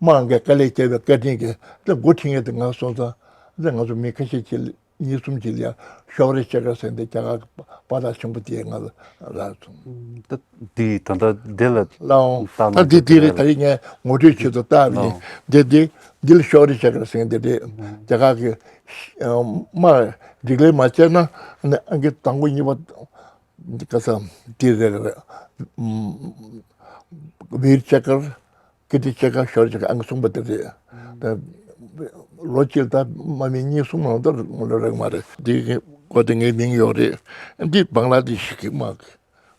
དམངས་ཀྱི་དཀའ་ལས་བརྒྱབ་པའི་བཀའ་དྲིན་གྱིས་ད་འགོ་ཁྲིད་མཁན་དེ་ང་སོང་ཙང་། ད་ང་ཚོ་མི་ཁ་ཤས་ཅིག་གཉིས་གསུམ་ཅིག་ལ་ཤོག་རེ་ཆེ་ཁ་ཟེར་འདི་རྒྱ་གར་གྱི་དཔའ་རྟགས་ཆེན་པོ་དེ་ང་ལ་རག་སོང་། ད་འདི་ད་ལྟ་འདི་ལ་ལའོ། ད་འདི་འདི་རེད། ད་རེས་ངས་ངོ་སྤྲོད་ཆེད་དུ་བཏབ་ཡིན། འདི་འདི་འདི་ལ་ཤོག་རེ་ཆེ་ཁ་ཟེར་འདི་རེད། རྒྱ་གར་གྱི་དམག་སྒྲིག་ལས་མ་བྱས་ན་ཨ་ནི་ཨང་ཀི་དང་པོ་གཉིས་པ། འདི་ག་ས་འདི་རེད་རེད། ཨམ། བིར་ཅ་ཀར། ཀིརྟི་ཅ་ཀར། ཤོར་ཅ་ཀར། ཨང་གསུམ་པ་དེ་རེད། ད་ལོ་གཅིག་ད་དམག་མི་གཉིས་གསུམ་ལང་དུ་ལོ་རེག་མ་རེད། འདི་གོ་དེ་ངའི་མིང་ཡོད་རེད། འདི་བང་ལ་དེ་ཤི་གི་དམག་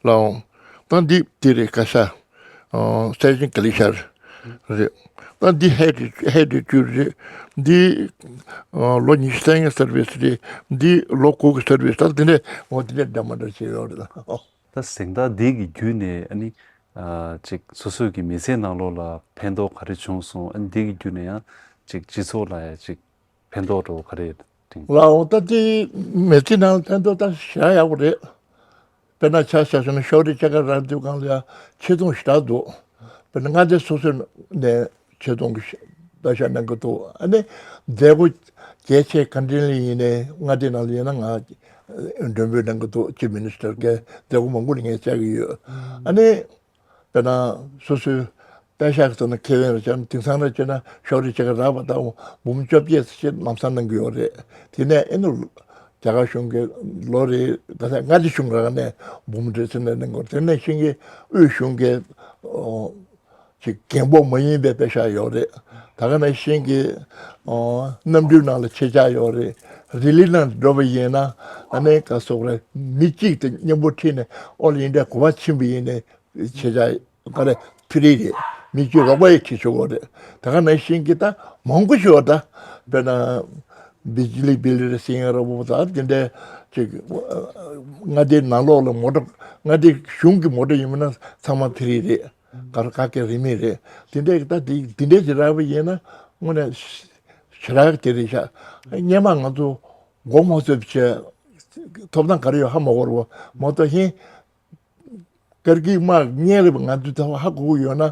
ལའོ། ད་འདི་འདི་རེད། ག་ས་སེ་ཅན་ག་ལི་ཤར་རེད། ད་འདི་ཧེ་ཌི་ཧེ་ཌི་ཅུ་རེད། འདི་ལོ་ཉི་ཤུ་རྩ་ལྔའི་སར་བིས་རེད། འདི་ལོ་དགུ་གི་སར་བིས། ད་འདི་འདྲས་འོ་འདི་འདྲས་འདྲ་མ་འདྲ་བྱས་ཡོད་རེད། ད་གཟེངས་རྟགས་འདི་གི་བརྒྱུད་ནས་ཨ་ནི་ཨ་ཅིག་སོ་སོའི་གི་མི་ཚེ་ནང་ལོགས་ལ་ཕན་ཐོགས་ག་རེ་བྱུང་སོང་། ཨ་ནི་འདི་གི་བརྒྱུད་ནས་ཡང་ཅིག་སྤྱི་ཚོགས་ལ་ཡང་ཅིག་ཕན་ཐོགས་འགྲོ་ག་རེ་རེད། ལའོ་ད་དེ་མི་ཚེ་ནང་ཕན་ཐོགས་ད་ཞེ་དྲག་ཡག་པོ་རེད། དཔེར་ན་ཆ་བཞག་ན་ཤོག་དྲིལ་ཆེ་ཁ་རག་དུས་སྒང་ལ་ཡང་ཆེ་མཐོང་ཞེ་དྲག་འདུག་དཔེར་ན་མངའ་སྡེ་སོ་སོའི་ནས་ཆེ་མཐོང་གི་ལྟ་བཤལ་གནང་གི་འདུག་ཨ་ནི་མཛད་སྒོ་གལ་ཆེ་ག་འདྲ་ལ་ཡིན་ནའི་མངའ་སྡེ་ནང་ལ་ཡིན་ན་ང་མགྲོན་འབོད་གནང་གི་འདུག་ཅིབ་མི་ནི་སི་ཊར་གྱི་མཛད་སྒོ་མང་པོ་ལ་ངས་བཅར་གྱི་ཡོད། ཨ་ནི་དཔེར་ན་སོ་སོའི་པད་ཤག་གི་ཐོག་ནས་ཁེ་ཕན་རེ་བྱས་ན་དེང་སང་རེ་བྱས་ན་ཤོག་དྲིལ་ཆེ་ཁ་རག་པ་དང་འབུམ་བཅོ་བརྒྱད་ཙམ་ཞིག་ལམ་སང་གནང་གི་ཡོད་རེད། དེ་ནས་ཨེ་ནུ་རྒྱ་གར་གཞུང་གི་ལོ་རེ་ག་ས་མངའ་སྡེ་གཞུང་རང་ནས་འབུམ་རེ་ཙམ་ནས་གནང་གི་ཡོད་རེད། དེ་ནས་ཤིང་གི་དབུས་གཞུང་གི་ཨོ་ཅིག་རྒན་པོ་མ་ཡིན་པའི་པད་ཤག་ཡོད་རེད། ད་ག་ནང་བཞིན་གྱི་ཨོ་གནམ་གྲུའི་ནང་ལ་ཆེད་བཅར་ཡོད་རེད། རི་ལི་ནང་འགྲོ་བ་ཡིན་ན་ཨ་ནི་ག་སོག་རེད། མི་གཅིག་དང་མཉམ་པོ་ཁྲིད་ནས་ཨོལ་ཨིན་ཌི་ཡ་ག་པར་ཕྱིན་པ་ཡིན་ནའི་ཆེད་བཅར་ག་རེ་ཕི་རི་རེད། མི་གཅིག་རོགས་པ་ཡི་ཁྲིད་ཆོག་གི་རེད། ད་ག་ནང་བཞིན་གྱི་ད་མང་པོ་ཞིག་ད་དཔེར་ན་བི་ཇི་ལི་བི་ལི་རེད་ཟེར་ཡ་ར་བོ་ད་དེ་འདྲའི་ཅིག་མངའ་སྡེའི་ནང་ལོགས་ལ་མོ་ཊ་མངའ་སྡེ་གཞུང་གི་མོ་ཊ་ཡིན་མིན་ན་ཚང་མ་ཕི་རི་རེད། ག་རེ་ག་གེ་རིན་མེད་རེད། དེ་འདྲའི་ད་དེ་དེ་འདྲའི་ཅིག་རག་པ་ཡིན་ན་དངོས་གནས་ཞེ་དྲག་དེ་རེད་ཤག་སྔོན་མ་ང་ཚོ་སྒོ་མོ་ཚོས་བྱས་ཐོབ་ཐང་ག་རེ་ཡོད་ཧ་མ་གོ་ར་བོ་མོ་ཊ་ཧིན། ཀར་གི་དམག་གཉན་རེད་པ། ང་ཚོས་ད་ཧ་གོ་གི་ཡོད་ན་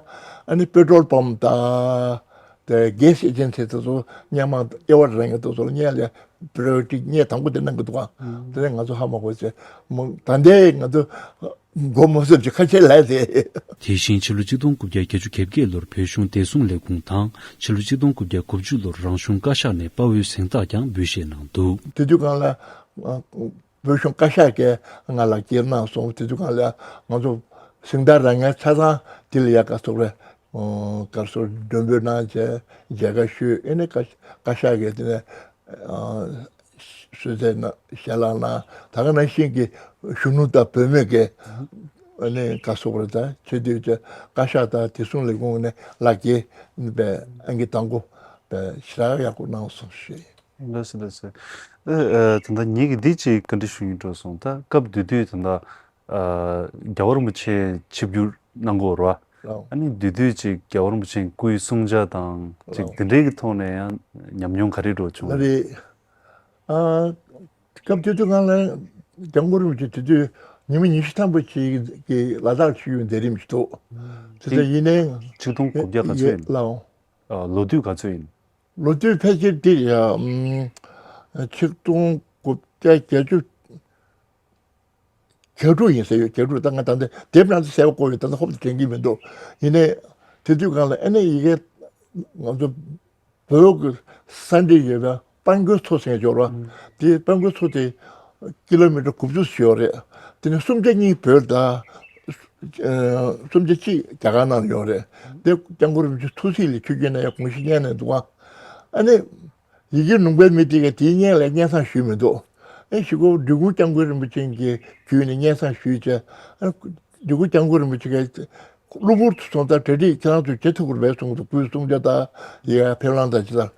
ཨ་ནི་པེ་ཊྲོལ་པམ་དང་དེ་གེ་སི་ཨེ་ཇེན་སི་དེ་ཚོ་སྔོན་མ་ཨེ་ཝར་རང་གི་དེ་ཚོ་ལ་སྔོན་ལ་པྲ་ཡོ་རི་ཊི་སྔོན་དང་པོ་དེ་གནང་གི་འདུག་ག་དེ་ནས་ང་ཚོ་ཧ་མ་གོ་ཚེ་མོ་ད་ལྟའི་ང་ཚོ་མགོ་མ་ཚོས་ཀྱི་ཁ་ཆེ་ལས་དེ། དེ་བཞིན་ཕྱི་ལོ་ཆིག་སྟོང་དགུ་བརྒྱ་བརྒྱད་ཅུ་གྱ་བརྒྱད་ལོར་བོད་གཞུང་བདེ་སྲུང་ལས་ཁུངས་དང་ཕྱི་ལོ་ཆིག་སྟོང་དགུ་བརྒྱ་དགུ་བཅུ་ལོར་རང་གཞུང་བཀའ་ཤག་ནས་དཔའ་བོའི་གཟེངས་རྟགས་ཀྱང་འབུལ་བཞེས་གནང་འདུག་དེ་དུས་སྒང་ལ་བོད་གཞུང་བཀའ་ཤག་གིས་ང་ལག་འཁྱེར་གནང་སོང་། དེ་དུས་སྒང་ལ་ང་ཚོ་གཟེངས་རྟགས་རག་མཁན་ཆ་ཚང་དེ་ལ་ཡ་ག་སོག་རེ་ག་སོག་མགྲོན་འབོད་གནང་བྱས་མཇལ་ཁ་ཞུས། ཨེ་ནས་བཀའ་བཀའ་ཤག་གིས་དེ་ནས་གསོལ་ཚིགས་གནང་ཞལ་ལག་གནང་། ད་ག་ནང་བཞིན་གྱི་གཞོན་ནུ་དང་བུད་མེད་ཀྱི་ཨ་ནི་ག་སོག་རེ་ད་ཆེ་དུས་ཀྱི་བཀའ་ཤག་དང་བདེ་སྲུང་ལས་ཁུངས་ནས་ལག་འཁྱེར་པའི་ཨང་ཀི་དང་པོ་པའི་ཞེ་དྲག་ཡག་པོ་གནང་སོང་ཞུས། ལགས་སོ་ལགས་སོ། ཨ་ད་ལྟ་ངེད་ཀྱིས་འདི་ཅིག་བཀའ་འདྲི་ཞུ་སྙིང་འདོད་སོང་། ད་སྐབས་དེ་དུས་ད་ལྟ་ཨ་རྒྱལ་བ་རིན་པོ་ཆེ་ཆིབས་བསྒྱུར་གནང་གི་ཡོད་རེད་བ། ལགས། ཨ་ནི་དེ་དུས་ཅིག་རྒྱལ་བ་རིན་པོ་ཆེའི་སྐུའི་གསུང་བྱ་དང་ཅིག་ལགས། དེ་འདྲའི་གི་ཐོག་ནས་ཡང་ཉམས་མྱོང་ག་རེ་འདྲ་བྱུང་། ལགས་རེད། ཨ་སྐབས་དེ་དུས་སྒང་ལ་སྐྱབས་མགོན་རིན་པོ་ཆེ་དེ་དུས་ཉི་མ་ཉི་ཤུ་ཐམ་པ་ཅིག་གི་ལ་དྭགས་ཆིབས་བསྒྱུར་མཛད་རིམ་ཞིག་འདུག་དེ་ལྟར་ཡིན་ནའི་ཆིག་སྟོང་དགུ་བརྒྱ་ག་ཚོད་ཡིན། ལགས། ཨ་ལོ་དུས་ག་ཚོད་ཡིན། ལོ་དུས་ཕལ་ཆེར་འདི་ཡ་ཨམ་ཆིག་སྟོང་དགུ་བརྒྱ་བརྒྱད་ཅུ་གྱ་དྲུག་ཡིན་ཟེར་ཡོད། གྱ་དྲུག་ད་ང་ད་ལྟ་དེབ་ནང་དུ་གསལ་པོ་བཀོད་ཡོད། ད་ལྟ་ཧོབ་ཏེ་དྲན་གྱི་མི་འདུག་ཡིན་ནའི་དེ་དུས་སྒང་ལ་ཨ་ནི་ཡི་གེ་ང་ཚོ་བོད་ཀྱི་ས་འདྲེས་ཡོད་པའི་སྤང་རྒོད་མཚོ་ཟེར་ཡོད་རེད་བ། དེ་སྤང་རྒོད་མཚོ་དེ་ཀི་ལོ་མི་ཊར་དགུ་བཅུ་ཙམ་ཡོད་རེད། དེ་ནས་སུམ་ཆ་གཉིས་བོད་དང་། ཨ་སུམ་ཆ་གཅིག་རྒྱ་གར་ནང་ཡོད་རེད། དེ་སྐྱབས་མགོན་རིན་པོ་ཆེ་ཐུགས་སྲས་ལ་ཆིབས་བསྒྱུར་གནང་ཡ་དགོངས་གཞི་གནང་ནས་འདུག་ཨ། ཨ་ནི་ཡི་གེ་ལུང་པའི་མི་དེ་གས་དེའི་སྔོན་ལ་སྙན་སེང་ཞུས་མི་འདུག་ཨེ་ཞུ་གོ་འབྲི་གུང་སྐྱབས་མགོན་རིན་པོ་ཆེ་གི་བརྒྱུད་ནས་སྙན་སེང་ཞུས་བྱས། ཨ་འབྲི་གུང་སྐྱབས་མགོན་རིན་པོ་ཆེ་གིས་གློ་བུར་དུ་སོང་ཙང་གྲ་སྒྲིག་ཁྱེད་རང་ཚོས་བྱེད་ཐུབ་ཀྱི་རེད་པས་གསུངས་འདུག་སྐུའི་གསུང་བྱ་དང་ཡི་གེ་ཕེབས་ལམ་དང་ཅི་དང་།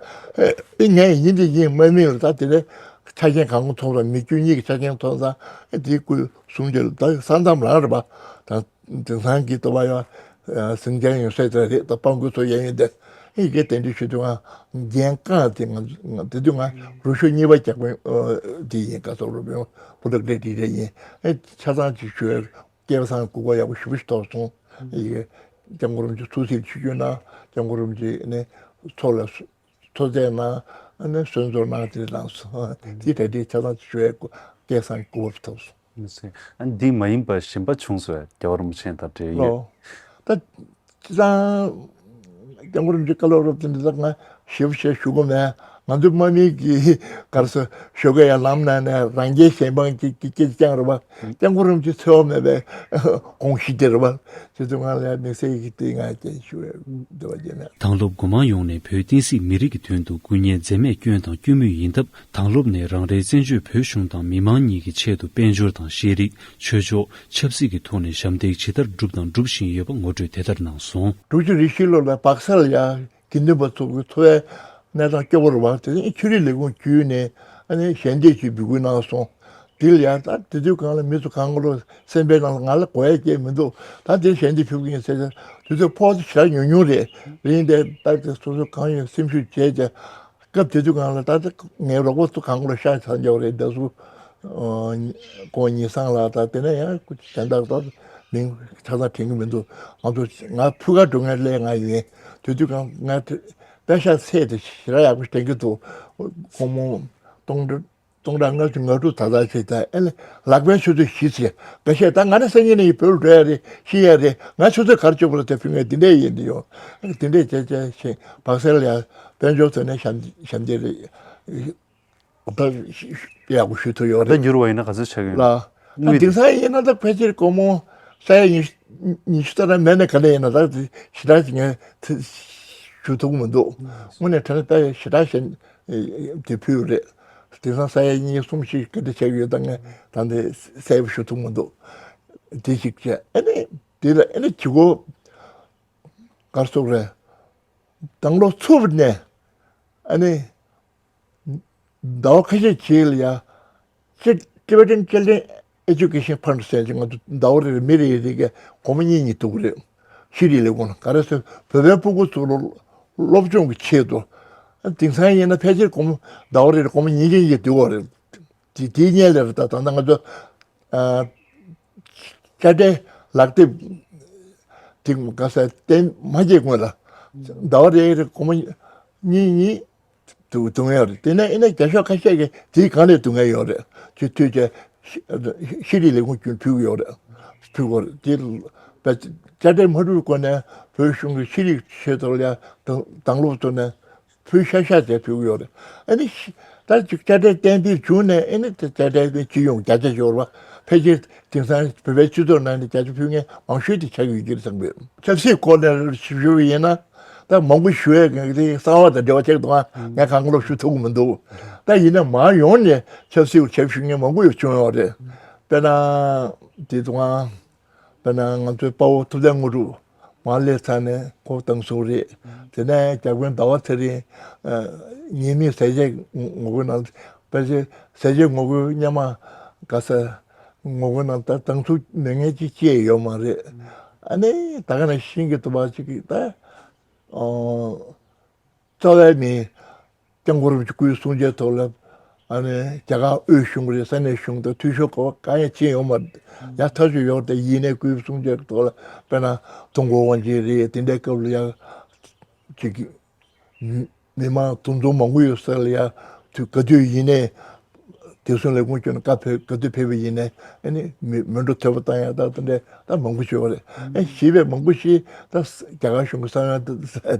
ཨེ་ངས་ཡིན་དེ་ཡིན་དམག་མི་ལ་ད་དེ་ནས་ཆ་རྐྱེན་གང་ག་མཐོང་ཙང་མི་རྒྱུ་གཉིས་ཀྱི་ཆ་རྐྱེན་མཐོང་ཙང་ཨེ་དེའི་སྐུའི་གསུང་བྱ་ལ་ད་ས་མཚམས་རང་རེད་པ། ད་དེང་སང་གི་ལྟ་བ་ཡང་ཟིང་ཆ་ཡོད་ས་དེ་རེད། ད་སྤང་རྒོད་མཚོ་གཡས་གཡོན་དེ་ཡི་གེ་གདན་འདྲེན་ཞུ་དུས་ང་རྒན་རྐང་དེ་ང་ང་དེ་དུས་ང་རུ་ཤོག་གཉིས་པ་སྐྱབས་མགོན་དེ་ཡིན། ག་སོག་རུ་དཔོན་བུ་ལགས་འདྲེ་དེ་འདྲ་ཡིན། ཨེ་ཆ་ཚང་ཅིག་ཞུ་བའི་སྐལ་བཟང་སྐུ་གོ་ཡག་པོ་ཞེ་པོ་ཞིག་ཐོབ་སོང་། ཡི་གེ་སྐྱབས་མགོན་རིན་པོ་ཆེ་ཐུགས་སྲས་ཆིབས་བསྒྱུར་གནང་། སྐྱབས་མགོན་རིན་པོ་ཆེ་ནས་མཚོ་ལ་མཚོ་རྫས་གནང་། ཨ་ནི་གསོལ་ཚོགས་གནང་། དེ་གནང་སོང་། དེ་གྲ་སྒྲིག་ཆ་ཚང་ཞུ་བའི་སྐལ་བཟང་སྐུ་པར་ཐོབ་སོང་། ཨ་འདི་མ་ཡིན་པ་གཞན་པ་བྱུང་སོང་བས། རྒྱལ་བ་རིན་པོ་ཆེ་དང་འབྲེལ་ཡོད། ལོ། ད་ཅི་ཙང་སྐྱབས་མགོན་རིན་པོ་ཆེ་བཀའ་སློབ་རོབ་ཙམ་འདི་དག་ང་ཞིབ་ཞིབ་ཞུ་གི་མེད། ང་ཚོ་དམག་མི་གི་གར་སོ་ཞོགས་ཀས་ཡར་ལམ་ནང་ནས་རང་རྒྱལ་གཞན་དབང་གི་གི་སྐད་ཆ་རྐྱང་རེད་པ། སྐྱབས་མགོན་རིན་པོ་ཆེ་འཚེ་བ་མེད་པའི་དགོངས་གཞི་དེ་རེད་པ། ཁྱེད་ཚོ་ང་ལ་དམིགས་བསལ་གྱི་དེ་ང་སྐད་ཞུ་བའི་འདོད་པ་བྱས་ནས། དྭང་སློབ་སྒོ་མང་ཡོངས་ནས་བོད་བསྟན་སྲིད་མི་རིགས་ཀྱི་དོན་དུ་སྐུ་ངལ་འཛེམས་མེད་བསྐྱོན་དང་སྐྱོན་མུས་ཡིན་སྟབས། དྭང་སློབ་ནས་རང་རེའི་བཙན་བྱོལ་བོད་གཞུང་དང་མི་མང་གཉིས་ཀྱི་ཆེད་དུ་དཔལ་འབྱོར་དང་ཤེས་རིག་ཆོས་ཕྱོགས། ཆབ་སྲིད་ཀྱི་ཐོག་ནས་ཞབས་འདེགས་ཇི་ལྟར་བསྒྲུབས་དང་སྒྲུབ་བཞིན་ཡོད་པ་ངོ་སྤྲོད་དེ་ལྟར་གནང་སོང་། དྲུག་ཅུ་རེ་བཞི་ལོ་ལ་སྦག་ས་ལ་ཡ་དགེ་འདུན་པ་ཚོ་གི་འཚོ་བའི་གནས་སྟངས་སྐྱོ་པོ་རེད་པ། དེ་ནས་ཆོས་རིག་ལས་ཁུངས་བརྒྱུད་ནས་ཨ་ནི་ཞལ་འདེབས་ཀྱི་འབོད་སྐུལ་གནང་སོང་། དེ་ལ་ཡང་ད་དེ་དུས་སྒང་ལ་མི་ཚོ་གང་ག་ལོ་སེམས་པའི་ནང་ལ་ང་ལ་དགོས་ཡ་སྐྱེས་མི་འདུག་ད་དེ་གཞན་དེ་ཕུལ་གི་ཡིན་ཟེར་ཏེ་དུས་ཚོད་ཕོག་ཚོད་ཞེ་དྲག་ཉུང་ཉུང་རེད། རིང་དེ་ད་དེ་སོ་སོ་གང་ཡོད་སེམས་ཤུགས་བྱས་ཏེ། སྐབས་དེ་དུས་སྒང་ལ་ད་ལྟ་ངའི་རོགས་པ་ཚོ་གང་ག་ལ་ཤག་ཚར་འཇོག་རེད། ད་སུ་ཁོང་ཉི་སང་ལ་ད་དེ་ནས་ཡང་གཞན་དག་ད་མིང་ཆ་ཚང་དྲན་གི་མི་འདུག་ང་ཚོ་ང་ཕུ་ག་འགྲོ་མཁན་ལས་ང་ཡིན། དེ་དུས་སྒང་ང་དཔེ་ཤག་ཚད་དེ་ཞེ་དྲག་ཡག་པོ་དྲན་གི་འདུག་སྒོར་མོ་སྟོང་ཕྲག་སྟོང་ཕྲག་ལྔ་བཅུ་ང་དྲུག་ད་ལྟ་བྱས་ད་ཨེ་ལ་ལག་པའི་ཆུ་ཚོད་བཞི་ཚེ་འགའ་ཤས་ད་ང་ནི་སང་ཉིན་ནས་བོད་ལ་འགྲོ་ཡ་རེད། ཤི་ཡ་རེད། ང་ཆུ་ཚོད་ག་རེ་བཅུག་པ་ལ་དེ་ཕུལ་ངེས་འདི་འདྲས་ཡིན་འདི་ཡོང་འདི་འདྲས་བྱས་བྱས་ཤིང་བག་སེལ་ཡ་དཔལ་འབྱོར་ཐོག་ནས་ཞབས་ཞབས་འདེགས་རེད། ད་ཡག་པོ་ཞུ་ཐུབ་ཡོད་ད་རེད། འགྱུར་བ་ཡིན་ན་ག་ཚོད་ཆགས་ཀྱི་ཡོད། ལ་ད་དེང་སང་ཡིན་ན་ད་ཕལ་ཆེར་སྒོར་མོ་ས་ཡ་ཉི་ཉི་ཤུ་ལྟར་མེད་ན་ག་འདྲ་ཡིན་ན་ད་ཞེ་དྲག་ཅིག་ངས་ཞུ་ཐུབ་ཀྱི་མི་འདུག་དངོས་གནས་དྲང་གནས་ད་ཞེ་དྲག་ཞན་དེ་ཕུལ་རེད། དེང་སང་ས་ཡ་གཉིས་གསུམ་ཞིག་ག་འདྲ་ཆགས་ཡོད་ད་ངས་ད་འདི་གསལ་པོ་ཞུ་ཐུབ་མི་འདུག་དེ་ཞིག་བྱས་ཨ་ནི་དེ་ལ་ཨ་ནི་གྱི་གོ་གར་སོགས་རེད། དང་ལོ་ཚུབ་ནས་ཨ་ནི་ཟླ་བ་ཁ་ཤས་རྗེས་ལ་ཡ་ཅི་Tibetan Children Education Fund ཟེར་གྱི་ང་ཚོ་ཟླ་བ་རེ་རེ་མི་རེ་རེ་གི་སྒོར་མོ་གཉིས་གཉིས་གཏུག་གི་རེད། ཤེས་རིག་ལས་ཁུངས་ལ་ག་རེ་ཟེར་བོད་པའི་སྤུ་གུ་ཚོ་ལ་སློབ་སྦྱོང་གི་ཆེད་དུ་དེང་སང་ཡིན་ན་ཕལ་ཆེར་སྒོར་མོ་ཟླ་བ་རེ་རེ་སྒོར་མོ་ཉིས་བརྒྱ་ཡིས་བསྡུ་བ་རེད། དེ་དེའི་སྔོན་ལ་རེད། ད་ད་ལྟ་ང་ཚོ་ཨ་དཔྱ་ཁྲལ་ལག་དེབ་དེ་ག་ས་གཏན་མ་སྐྱེལ་སྔོན་ལ་ཟླ་བ་རེ་རེ་སྒོར་མོ་གཉིས་གཉིས་བསྡུ་བསྡུ་མཁན་ཡོད་རེད། དེ་ནས་ཨེ་ནས་རྒྱ་ཤོག་ཁ་ཤས་ཀྱིས་དེའི་སྒང་ནས་བསྡུ་མཁན་ཡོད་རེད། དེ་དུས་ཀྱི་ཤེས་རིག་ལས་ཁུངས་ཀྱིས་ཕུལ་གྱི་ཡོད་རེད། ཕུལ་གྱི་ཡོད་རེད། དེ་དཔྱ་ཁྲལ་མ་སྒྲུབ་སྒོ་ནས་བོད་གཞུང་གི་ཤེས་རིག་ཆེད་དུ་ལ་ཡ་དང་དང་སློབ་ཐོག་ནས་ཕུལ་ཤ་ཤ་དེ་ཕུལ་གྱི་ཡོད་རེད། ཨ་ནི་ཤི་ད་ཅིག་དཔྱ་ཁྲལ་གཏན་འབེབས་བྱུང་ནས་ཨ་ནི་དེ་དཔྱ་ཁྲལ་གྱི་སྤྱི་ཡོངས་བརྒྱ་ཆ་ཞོར་བ་ཕལ་ཆེར་དེང་སང་བོད་པའི་སྤྱི་ཚོགས་ནང་ནས་བརྒྱ་ཆ་ཕུལ་མཁན་མང་ཤོས་དེ་ཆགས་ཡོད་ཀྱི་རེད་བསམ་གི་ཡོད། ཆབ་སྲིད་སྐོར་ནས་ཞུ་བ་ཡིན་ན་ད་མང་པོ་ཞུ་ཡས་ཀྱི་དེ་གསང་བ་དང་འབྲེལ་བ་ཆགས་འདུག་ཨ། ངས་གང་ག་ལོག་ཞུ་ཐུབ་ཀྱི་མི་འདུག་ད་ཡིན་ན་མང་ཡོང་ནས་ཆབ་སྲིད་ཆབ་ཞུ་མཁན་མང་པོ་ཡོད་བྱུང་ཡོད་རེད། དཔེར་ན་དེ་དུས་ཨ། དཔེར་ན་ང་ཚོའི་དཔའ་བོ་ཐུབ་བསྟན་དངོས་གྲུབ་མར་སླེབས་ཚར་ནས་ཁོ་བཏང་སོང་རེད། དེ་ནས་རྒྱ་དཔོན་ཟླ་བ་ཚེ་རིང་ཉི་མའི་ཟས་བཅད་ངོ་རྒོལ་ནང་ཕལ་ཆེར་ཟས་བཅད་ངོ་རྒོལ་སྔོན་མ་ག་ས་ངོ་རྒོལ་ནང་ད་བཏང་ཚུགས་མེད་མཁན་ཅིག་སྐྱེས་ཡོད་མ་རེད། ཨ་ནི་ད་ག་ནང་བཞིན་གྱི་དུ་བ་ཅིག་གིས་ད་རྩ་བའི་མི། སྐྱབས་མགོན་རིན་པོ་ཆེ་སྐུའི་གསུང་ཆོས་ཐོག་ལ་ཨ་ནི་རྒྱ་གར་དབུས་གཞུང་རེད། ས་གནས་གཞུང་དང་འཐུས་ཤོར་ག་བ་གང་ཡང་ཕྱིན་ཡོད་མ་རེད། ཡང་ཐག་ཆོད་ཡོད་རེད། ཡིན་ནའི་སྐུའི་གསུང་ཆོས་ཐོག་ལ་དཔེར་ན་ཏུན་ཧོང་དབང་ཆེན་རེད། དེ་འདྲའི་སྐབས་ལ་ཡང་ཅིག་མི་མང་འདུ་འཛོམས་མང་པོ་ཡོད་ས་ལ་ཡང་དུས་ག་དུས་ཡིན་ནའི་དེ་ཚོ་ལས་ཁུངས་ཁྱོན་ནས་བཀའ་ཕེབས་ག་དུས་ཕེབས་པ་ཡིན་ནའི་ཨ་ནི་མི་མི་འགྲོ་ཐོས་པ་བཏང་ཡ་ད་དེ་འདྲའི་ད་མང་པོ་ཞིག་ཡོད་རེད། ཨ་ཞེས་པའི་མང་པོ་ཞིག་ད་རྒྱ་གར་གཞུང་གི་ས་ཡོམ་དང་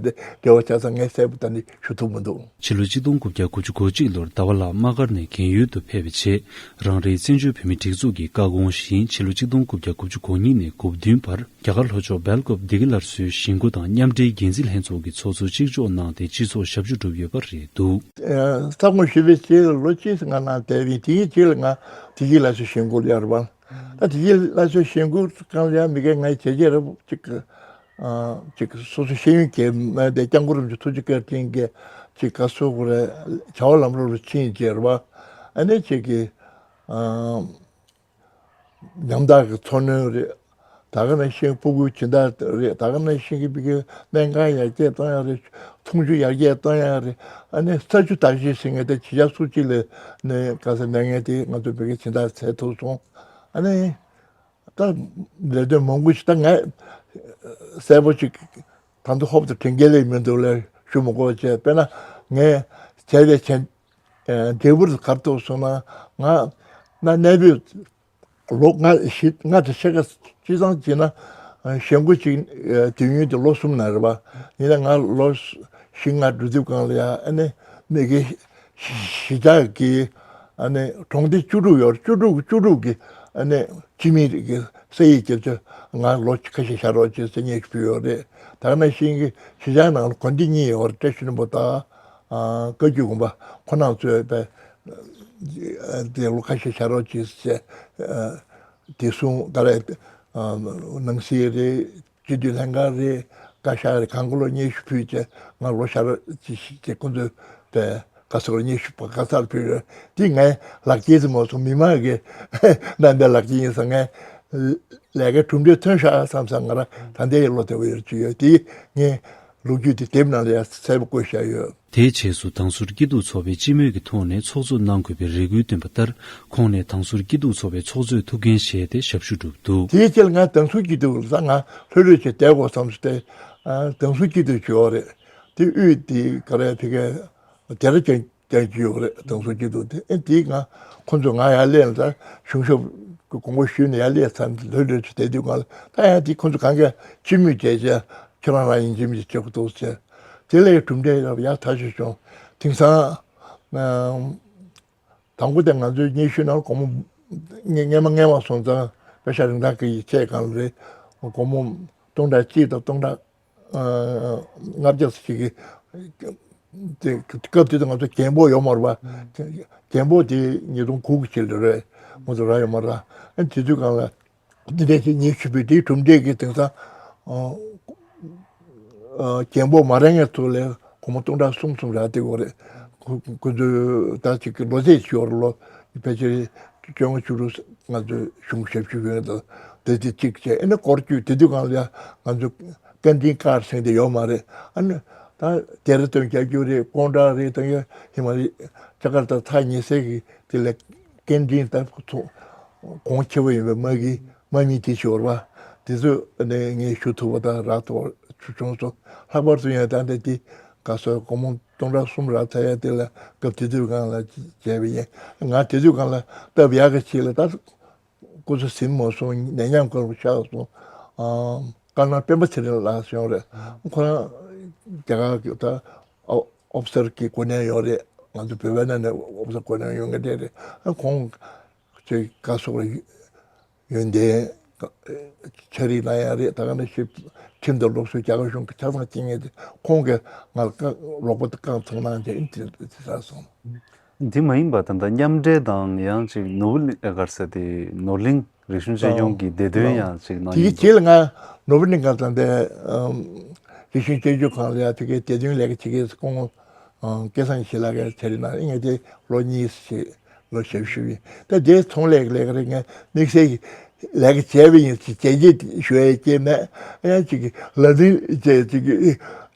འབྲེལ་བ་ཆགས་ས་ངས་གསལ་པོ་ད་ནི་ཞུ་ཐུབ་མི་འདུག་ཕྱི་ལོ་ཆིག་སྟོང་དགུ་བརྒྱ་དགུ་བཅུ་གོ་གཅིག་ལོར་ཟླ་བ་ལགས་དམག་སྒར་ནས་རྒན་ཡོལ་དུ་ཕེབས་པའི་རྗེས། རང་རེའི་བཙན་བྱོལ་བོད་མིའི་སྒྲིག་འཛུགས་ཀྱི་བཀའ་དགོངས་བཞིན་ཕྱི་ལོ་ཆིག་སྟོང་དགུ་བརྒྱ་དགུ་བཅུ་གོ་གཉིས་ནས་གོ་བདུན་བར་རྒྱ་གར་ལྷོ་ཕྱོགས་སྦེལ་ཀོབ་བདེ་སྐྱིད་སླར་གསོའི་གཞིས་འགོ་དང་མཉམ་འབྲེལ་འགན་འཛིན་ལྷན་ཚོགས་ཀྱི་ཚོགས་གཙོ་གཅིག་ལྕོགས་གནང་སྟེ་སྤྱི་ཚོགས་ཞབས་ཞུ་བསྒྲུབས་ཡོད་པ་རེད་འདུག་ཨ་ས་ཁོངས་ཞུས་པའི་རྗེས་ལ་ལོ་གཅིག་ང་ནང་བསྡད་པའི་དེའི་རྗེས་ལ་ང་བདེ་སྐྱིད་སླར་གསོའི་གཞིས་འགོ་ལ་ཡར་བ། ད་དེ་རྗེས་ལ་སོ་གཞིས་འགོ་སྒང་ལ་ཡང་མི་སྒེར་ང་ཡི་བྱས་རྗེས་རབ་ཅིག་ཨ་ཅིག་སོ་སོ་ཤེས་ཡོན་གྱི་མ་དེ་སྐྱབས་མགོན་རིན་པོ་ཆེ་ཐུགས་རྗེ་བཀའ་དྲིན་གྱིས་ཅིག་ག་སོ་གོ་རེ་བྱ་བ་ལམ་འགྲོ་རུ་ཕྱིན་རྗེས་ར་བ། ཨ་ནི་ཅིག་གི་ཨ་ཉམ་ཐག་གི་འཚོ་སྣོན་རེད། ད་ག་ནང་བཞིན་སྤུ་གུའི་སྦྱིན་བདག་རེད། ད་ག་ནང་བཞིན་གྱི་མི་གི་སྨན་ཁང་ཡར་རྒྱས་གཏོང་ཡ་རེད། འཐུང་ཆུ་ཡར་རྒྱས་གཏོང་ཡ་རེད། ཨ་ནི་ས་ཆུ་དག་ཞིང་ཟིན་ངེས་དེ་ཇི་བྱ་སུ་གཅིག་ལས་ནས་ག་ས་མེད་ངེས་དེ་ང་ཚོ་མི་གི་སྦྱིན་བདག་བྱས་ཐུབ་སོང་། ཨ་ནི། ད་ལས་དོན་མང་པོ་ཞིག་ད་ངས་གསལ་པོ་ཅིག་ད་དུང་ཧོབ་ཏེ་དྲན་གྱི་ལས་མི་འདུག་ལས་ཞུ་མི་དགོས་བྱས། དཔེར་ན་ངས་བྱས་པའི་བྱས་འབྲས་བུ་ག་རེ་ཐོབ་སོང་ན་ང་ན་གནས་སྤོས་ལོ་ལྔ་བཞི་ལྔ་དང་ཕྱེད་ཀ་སྤྱི་བཏང་བྱས་ན་གཞེན་སྐུ་ཅིག་དུས་ཡུན་དེ་ལོ་གསུམ་ན་རེད་པ། ཡིན་ན་ང་ལོ་བཞི་ལྔ་འགྲོ་དུས་སྒང་ལ་ཡ་ཨ་ནི་མི་གི་གཞིས་ཆགས་ཀྱི་ཨ་ནི་གྲོང་སྡེ་བཅུ་དྲུག་ཡོད་རེད། བཅུ་དྲུག་གི་བཅུ་དྲུག་གི་ཨ་ནི་སྤྱི་མི་རིགས་ཀྱི་ས་ཡིག་སྐྱེལ་ཆོག་ང་ལོ་ཁ་ཤས་བཞག་རོགས་བྱེད་ཟེར་སྙན་ཞུ་ཕུལ་ཡོད་རེད། ད་ག་ནང་བཞིན་གྱི་གཞིས་ཆགས་ནང་ལ་དགོན་སྡེ་གཉིས་ཡོད་རེད། བཀྲ་ཤིས་ལྷུན་པོ་དང་བཀའ་བརྒྱུད་དགོན་པ་ཁོ་ན་གཙོས་པའི་དེ་ལོ་ཁ་ཤས་བཞག་རོགས་བྱེད་ཟེར། དེ་གསུང་ག་རེ་ནང་སྲིད་རེད། སྤྱི་འཐུས་ལྷན་ཁང་རེད། བཀའ་ཤག་རེད། གང་ག་ལོ་སྙན་ཞུ་ཕུལ་བྱས་ང་ལོ་ཤར་ཅི་ཞིག་ཅེས་ཁོང་ཚོས་པའི་ ག་ཚོད་ཉི་ཤུ་པ་ག་ཚར་ཕུལ་ཡོད། དེ་ངའི་ལག་ཁྱེར་ཙམ་མ་སོང་མི་མང་གི་ནང་དེ་ལག་ཁྱེར་ཡིན་ཙང་ངས་ལས་ཀའི་གྲུབ་འབྲས་ཐོན་ཤག་བསམ་ཙང་ང་རང་ད་ལྟའི་བློ་དེ་བ་ཡོད་ཅིག་ཡོད། དེ་ངས་ལོ་རྒྱུས་དེ་དེབ་ནང་ལ་ཡང་གསལ་པོ་བཀོད་བཞག་ཡོད། དེའི་རྗེས་སུ་དྭང་ཟུར་སྐྱིད་སྡུག་ཚོགས་པས་སྤྱི་མོས་ཀྱི་ཐོག་ནས་ཚོགས་གཙོ་གནང་དགོས་པའི་རེ་སྐུལ་བཏོན་པ་ལྟར། ཁོང་ནས་དྭང་ཟུར་སྐྱིད་སྡུག་ཚོགས་པའི་ཚོགས་གཙོའི་ཐུགས་འགན་བཞེས་ཏེ་ཞབས་ཞུ་བསྒྲུབས་འདུག་དེའི་རྗེས་ལ་ང་དྭང་ཟུར་སྐྱིད་སྡུག་ལ་ང་ལྷོད་ལྷོད་བྱས་བསྡད་དགོས་བསམ་སོང་སྟེ། དྭང་ཟུར་སྐྱིད་སྡུག་བྱོས་པ་རེད། དེ་དབུས་དེ་ག་རེ་དེ་གའི་དེ་ར་ཅན་ཅན་གྱི་ཡོད་རེད། དྭང་ཟུར་སྐྱིད་སྡུག་དེ་ཨེ་དེའི་ང་ཁོང་ཚོ་ང་ཡར་སླེབས་ནས་ད་གཞུང་ཞབས་ཀྱི་དགོངས་པ་ཞུས་ནས་ཡར་སླེབས་ཚར་ནས་ལྷོད་ལྷོད་བྱས་བསྡད་དུས་སྒང་ལ་ད་ཡང་དེ་ཁོང་ཚོ་གང་ག་སྤྱི་མོས་བྱས་བྱས། ཁྱེད་རང་རང་ཡིན་གཅིག་མིན་གཅིག་བྱེད་དགོས་འདུག་ཟེར། དེ་ལས་གྲུབ་འབྲས་ཡག་ཐག་ཆོད་བྱུང་། དེང་སང་། ཨམ། དང་པོ་དེ་ང་ཚོའི་སྙན་ཞུ་ནང་སྒོར་མོ་སྔ་སྔ་མ་སྔ་མ་སོང་ཙང་པེ་ཤ་རིན་ཐང་གི་ཡིག་ཆའི་སྒང་ལ་རེད། སྒོར་མོ་སྟོང་ཕྲག་གཅིག་དང་སྟོང་ཕྲག་ཨ་ལྔ་བརྒྱ་ཙམ་ཞིག་གི་དེ་སྐབས་དེ་དུས་ང་ཚོ་རྒན་པོ་ཡོད་མ་རེད་པ། རྒན་པོ་དེ་ཉིས་སྟོང་དགུ་གི་ཕྱི་ལ་རེད། ང་ཚོ་རག་ཡོད་མ་རེད། ཨ་དེ་དུས་སྒང་ལ། འདི་འདྲ་ཞིག་ཉིན་ཞུ་བའི་དེའི་གྲུབ་འབྲས་ཀྱི་དེང་སང་། རྒན་པོ་མ་རེད་ངས་ཐུག་ལས་སྒོར་མོ་སྟོང་ཕྲག་གསུམ་གསུམ་རག་བསྡད་ཡོད་རེད། ཁོ་ཁོ་ཚོས་ད་ཅིག་གི་ལོ་ཚད་ཅིག་ཡོད་རེད། ལོ་ཕལ་ཆེར་བཅོ་ལྔ་བཅུ་དྲུག་ང་ཚོས་གཞུང་ཞབས་ཞུ་ཡོད་འདུག་དེ་དེ་གཅིག་བྱས་ཨ་ནི་སྐོར་སྐྱོད་དེ་དུས་སྒང་ལ་ཡ་ང་ཚོ་ཀན་ཊིན་ཀར་ཟེར་དེ་ཡོད་མ་རེད། ཨ་ནི་ད་ལྡེ་ར་ལྡུན་རྒྱག་རྒྱུ་རེད། ཀོང་ཊ་རེད། ད་ཡ་ཧི་མ་ལ་ཡ་ཇ་ཀར་ཏ་ཐག་ཉེ་སའི་གི་དེ་ལས། ཀན་ཊིན་ད་ཚོ་གོང་ཆེ་བ་ཡིན་པའི་དམག་གི་དམག་མི་དེ་ཞོར་བ་དེ་ཚོ་ནས་ངས་ཞུ་ཐུབ་པ་དང་རག་ཐུབ་པ་བྱུང་སོང་། ལྷག་པར་དུ་ཡང་ད་ལྟ་དེ་ག་སོ་སྒོར་མོ་སྟོང་ཕྲག་གསུམ་རག་ཚར་ཡ་དེ་ལ་སྐབས་དེ་དུས་སྒང་ལ་བྱས་པ་ཡིན། ང་དེ་དུས་སྒང་ལ་སྟབས་ཡག་གི་ཆེད་ལ་ད་སྐུ་གཟུགས་ཟིན་མ་སོང་། ནད་ཡམས་སྐབས་ལ་ཆགས་སོང་། ཨ་ཀར་ནལ་སྤེན་པ་ཚེ་རིང་ལགས་ཡོང་རེད། ཁོ་རང་རྒྱ་གར་གི་ད་ཨོ་ཨོ་ཕི་སར་གི་གོ་གནས་ཡོད་རེད། ང་ཚོ་བོད་པའི་ནང་ནས་ཨོ་ཕི་སར་གོ་གནས་ཡོད་མཁན་དེ་རེད། ཨ་ཁོང་ཚོས་བཀའ་ཟུར་ཡོན་ཏན་ཕྱག་བྲིས་གནང་ཡ་རེད། ད་ག་ནང་བཞིན་ཁྲིམས་དང་སློབ་གསོའི་རྒྱ་གར་གཞུང་གི་ཆ་ཚང་བྱེད་མཁན་དེ་ཁོང་གིས་ང་ལ་བཀའ་རོགས་པ་དང་བཀའ་ཚང་གནང་བྱས་ཨིན་དེ་དེ་ཟ་སོང་། འདི་མ་ཡིན་པ་ད་ལྟ་མཉམ་འབྲེལ་དང་ཡང་ཅིག་ནོར་བུ་གླིང་ག་རེ་ཟེར་དེ་ནོར་གླིང་རིག་གཞུང་གཅེས་སྐྱོང་གི་བདེ་དོན་ཡང་ཅིག་གནང་དེ་གི་ཡིན་རྗེས་ལ་ང་ནོར་བུ་གླིང་ག་ད་ལྟ་རིག་གཞུང་གཅེས་སྐྱོང་ཁང་ལ་ཡ་དེ་གའི་བདེ་དོན་ལས་ཀ་བྱེད་མཁན་སྐུ་ངོ་སྐལ་བཟང་ཡེ་ཤེས་ལགས་ཀྱིས་ཟེར་ན་ངས་དེ་ལོ་གཉིས་ཤིག་ལོ་ཞབས་ཞུ་ཡིན། ད་དེ་ཚོང་ལས་ཀྱི་ལས་ཀ་རེད། ངས་དམིགས་བསལ་གྱི་ལས་ཀ་བྱས་པ་ཡིན་ཟེར་བྱས་རྗེས་ཞུ་ཡ་སྐྱེས་མེད། ཡང་ཅིག་ལ་དེ་བྱས་ཅིག་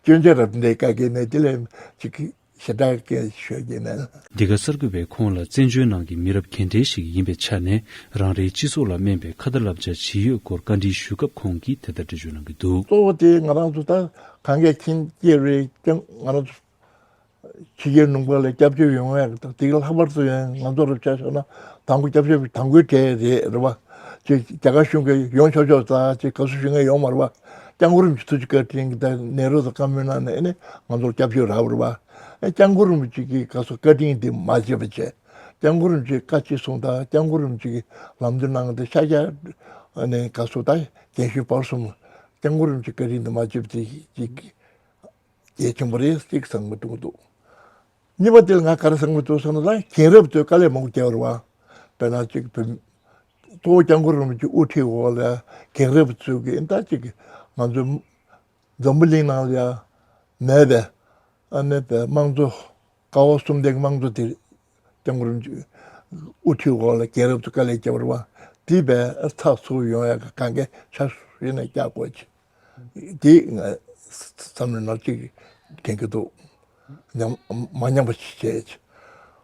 སྐྱོན་ཆ་རབ་འདྲའི་བཀག་གི་མེད། དེ་ལས་ཅིག་ཞེ་དྲག་སྐད་ཤོད་ཀྱི་མེད། འདི་ག་གསར་འགོད་པས་ཁོང་ལ་བཙན་བྱོལ་ནང་གི་མི་རབས་ག་འདྲའི་ཞིག་ཡིན་པའི་ཆ་ནས་རང་རེའི་སྤྱི་ཚོགས་ལ་སྨན་པའི་ཁ་ཏ་ལབ་བྱ་ཇི་ཡོད་སྐོར་བཀའ་འདྲི་ཞུས་སྐབས་ཁོང་གིས་དེ་ལྟར་འགྲེལ་བརྗོད་གནང་གི་འདུག་གཙོ་བོ་དེ་ང་རང་ཚོ་ད་གང་གས་མཁྱེན་གྱི་རེད་ཀྱང་། ང་རང་ཚོ་ཕྱི་རྒྱལ་ནང་པ་ལ་སྐྱབས་བཅོལ་ཡོང་ཡག་དང་དེ་ག་ལྷག་པར་དུ་ཡང་ང་ཚོ་རུ་ཆ་བཞག་ན་དང་པོ་སྐྱབས་བཅོལ་བའི་དང་པོའི་གྲས་རེད་རེད་བ། ཅིག་རྒྱ་གར་གཞུང་གིས་ཡོང་ཆོག་ཆོག་ཙང་ཅིག་དགའ་བསུ་ཞུ་མཁན་ཡོད་མ་རེད་བ། སྐྱབས་མགོན་རིན་པོ་ཆེ་ཐུགས་རྗེ་བཀའ་དྲིན་གྱིས་ད་ནེ་རུ་དང་བཀའ་མོལ་གནང་ནས་ཨ་ནི་ང་ཚོར་སྐྱབས་བཅོལ་རག་པ་རེད་བ། ཨ་སྐྱབས་མགོན་རིན་པོ་ཆེ་གིས་དགའ་བསུ་བཀའ་དྲིན་འདི་མ་བརྗེད་པ་བྱས། སྐྱབས་མགོན་རིན་པོ་ཆེས་བཀའ་ཅི་གསུངས་དང་སྐྱབས་མགོན་རིན་པོ་ཆེ་གིས་ལམ་སྟོན་གནང་སྟེ་ཤར་རྒྱག་ཨ་ནི་དགའ་བསུ་ད་རྒན་གཞོན་བར་གསུམ་སྐྱབས་མགོན་རིན་པོ་ཆེའི་བཀའ་དྲིན་འདི་མ་བརྗེད་པ་བྱས་ཅིག་གལ་ཆེན་པོ་རེད་ཅིག་བསམ་གྱི་འདུག་གཉིས་པ་དེ་ལ་ང་ག་རེ་བསམ་གྱི་འདུག་ཟེར་ན་ད་རྒན་རབས་ཚོས་དཀའ་ལས་མང་པོ་བརྒྱབ་རེད་བ། དཔེར་ན་ཅིག་བོད་གཙོ་བོ་སྐྱབས་མགོན་རིན་པོ་ཆེ་དབུ་ཁྲིད་འོག་ལ་རྒན་རབས་ཚོས་ཀྱི་ད་ཅིག་ང་ཚོའི་འཛམ་བུ་གླིང་ནང་ལ་ཡ་མེད་པའི་ཨ་མེད་པའི་དམངས་གཙོ་ཀ་བ་གསུམ་ལྡན་གྱི་དམངས་གཙོ་དེ་སྐྱབས་མགོན་རིན་པོ་ཆེ་དབུ་ཁྲིད་འོག་ལ་རྒན་རབས་ཚོས་དཀའ་ལས་བརྒྱབ་རེད་བ། དེ་བས་ཚགས་ཚུད་ཡོང་ཡག་གི་གང་གའི་ཆ་ཤས་ནས་བཀྱག་དགོས་ཀྱི། དེ་ང་བསམ་བློ་ནང་གཅིག་དྲན་གྱི་འདུག་ཉམས་མ་ཉམས་པ་ཞིག་བྱས།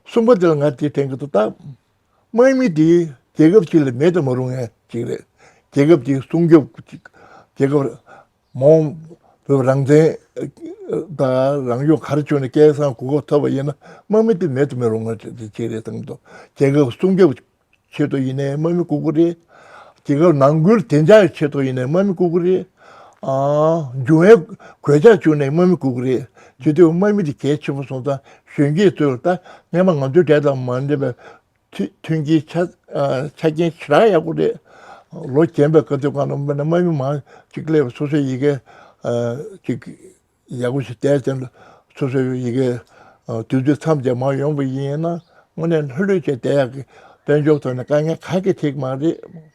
གསུམ་པ་དེ་ལ་ང་དེ་དྲན་གྱི་འདུག་ད་དམག་མི་དེ་རྒྱལ་ཁབ་ཅིག་ལ་མེད་དུ་མི་རུང་ངེས་ཅིག་རེད། རྒྱལ་ཁབ་དེ་སྲུང་སྐྱོབ་ཅིག་རྒྱལ་ཁབ་མ་འོངས་བོད་རང་བཙན་དང་རང་སྐྱོང་ག་རེ་བྱུང་ནས་སྐལ་བཟང་གོ་སྐབས་ཐོབ་པ་ཡིན་ན་དམག་མི་དེ་མེད་དུ་མི་རུང་ངེས་ཅིག་རེད་བསམ་གྱི་འདུག་རྒྱལ་ཁབ་སྲུང་སྐྱོབ་ཆེད་དུ་ཡིན་ནའི་དམག་མི་དགོས་ཀྱི་རེད། རྒྱལ་ཁབ་ནང་ཁུལ་བདེ་འཇགས་ཆེད་དུ་ཡིན་ནའི་དམག་མི་དགོས་ཀྱི་རེད། ཨ་འབྱུང་བའི་གོད་ཆག་བྱུང་ནའི་དམག་མི་དགོས་ཀྱི་རེད། དེ་དུས་དམག་མི་དེ་གལ་ཆེན་པོ་སོང་ཙང་གཞོན་སྐྱེས་ཚོས་ད་སྔས་མ་ང་ཚོའི་གྲས་དང་མ་འདྲ་བའི་མཐུན་མཐུན་རྐྱེན་ཆ་ཨ་ཆ་རྐྱེན་ཞེ་དྲག་ཡག་པོ་རེད། ལོ་རྒན་པའི་སྐབས་དུས་སྒང་ལ་དམག་མི་མང་གཅིག་སླེབས་སོ་སོའི་ཡི་གེ་ཨ་ཅིག་ཡག་པོ་ཞིག་བལྟས་ཏེ་སོ་སོའི་ཡི་གེ་དུས་ཚོད་མཚམས་བཅད་མ་ཡོང་པ་ཡིན་ན་དངོས་གནས་ལྷོད་ལྷོད་བྱས་བསྡད་ཡག་གི་དཔལ་འབྱོར་ཐོག་ནས་དཀའ་ངལ་ག་གེ་ཐེག་མ་རེད།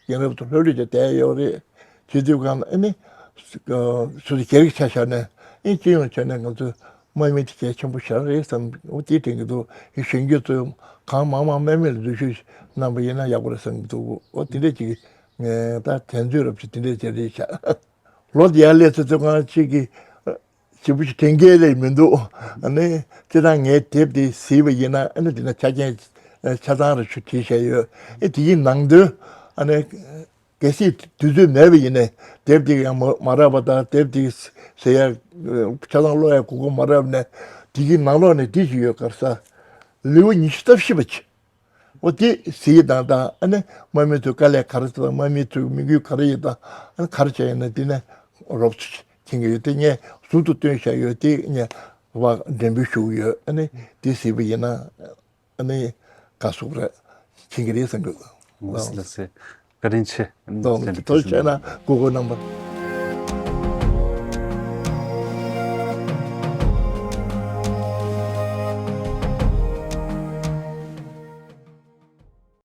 རྒན་རབས་ཚོ་ལྷོད་ལྷོད་བྱས་བསྡད་ཡོད་རེད། བྱེད་དུས་སྒང་ལ་ཨ་ནི་སོ་སོའི་སྒེར་གྱི་ཆ་བཞག་ནས་ཨ་ནི་སྤྱི་ཡོངས་བྱས་ནས་ང་ཚོས་ དམག་མི་དེ་གལ་ཆེན་པོ་ཞེ་དྲག་རེད་བསམ། འོ་དེ་དྲན་གྱི་འདུག་གཞོན་སྐྱེས་ཚོས་གང་མང་མང་དམག་མི་ལ་འཛུལ་ཞུགས་གནང་པ་ཡིན་ན་ཡག་པོ་རེད་བསམ་གྱི་འདུག་འོ་དེ་འདྲ་ཅིག་ངས་ད་དྲན་ཚོད་རབ་ཅིག་དེ་འདྲ་བྱས་རེད་ཤག་ལོ་དེ་ཡར་སླེབས་ཚེ་ཚོད་གང་ཅིག་གི་ཞེ་པོ་ཞིག་དྲན་གྱི་རེད་མི་འདུག་ཨ་ནི་སྤྱིར་བཏང་ངའི་དེབ་དེ་གཟིགས་པ་ཡིན་ན་ཨ་ནི་དེ་ན་ཆ་རྐྱེན་ཆ་ཚང་རེ་ཞིག་བྲིས་བཞག་ཡོད། ཨེ་དེ་ཡི་ནང་དོན་ཨ་ནི་གལ་སྲིད་དུས་ཚོད་མེད་པ་ཡིན་ནའི་དེབ་དེ་ཡང་མ་མ་རག་པ་དང་དེབ་དེ་ཟེར་ཡ་ཆ་ཚང་ཀློག་ཡ་གོ་སྐབས་མ་རག་པ་ནས་དེ་གི་ནང་ལོགས་ནས་དེ་ཞིག་ཡོད་གར་ས་ལེའུ་ཉི་ཤུ་རྩ་བཞི་པ་ཅིག་འོ་དེ་གཟིགས་དང་དང་ཨ་ནི་དམག་མི་ཚོའི་དཀའ་ལས་ག་རེ་དང་དམག་མི་ཚོའི་དམིགས་ཡུལ་ག་རེ་ཡོད་དང་ཨ་ནི་ག་རེ་བྱས་ཡིན་ན་དེ་ནས་རོབ་ཙམ་མཁྱེན་གྱི་ཡོད། དེ་ངས་ཟུར་དུ་བཏོན་བཞག་ཡོད། དེ་ངས་བ་འགྲེམས་སྤེལ་ཞུ་གི་ཡོད། ཨ་ནི་དེ་གཟིགས་པ་ཡིན་ན་ཨ་ནི་ག་སོག་རེད་མཁྱེན་གྱི་རེད་བསམ་གྱི་འདུག་ལགས་སེ། བཀའ་དྲིན་ཆེ། ཐུགས་རྗེ་ཆེ་ན་གུས་བཀུར་གནང་པ།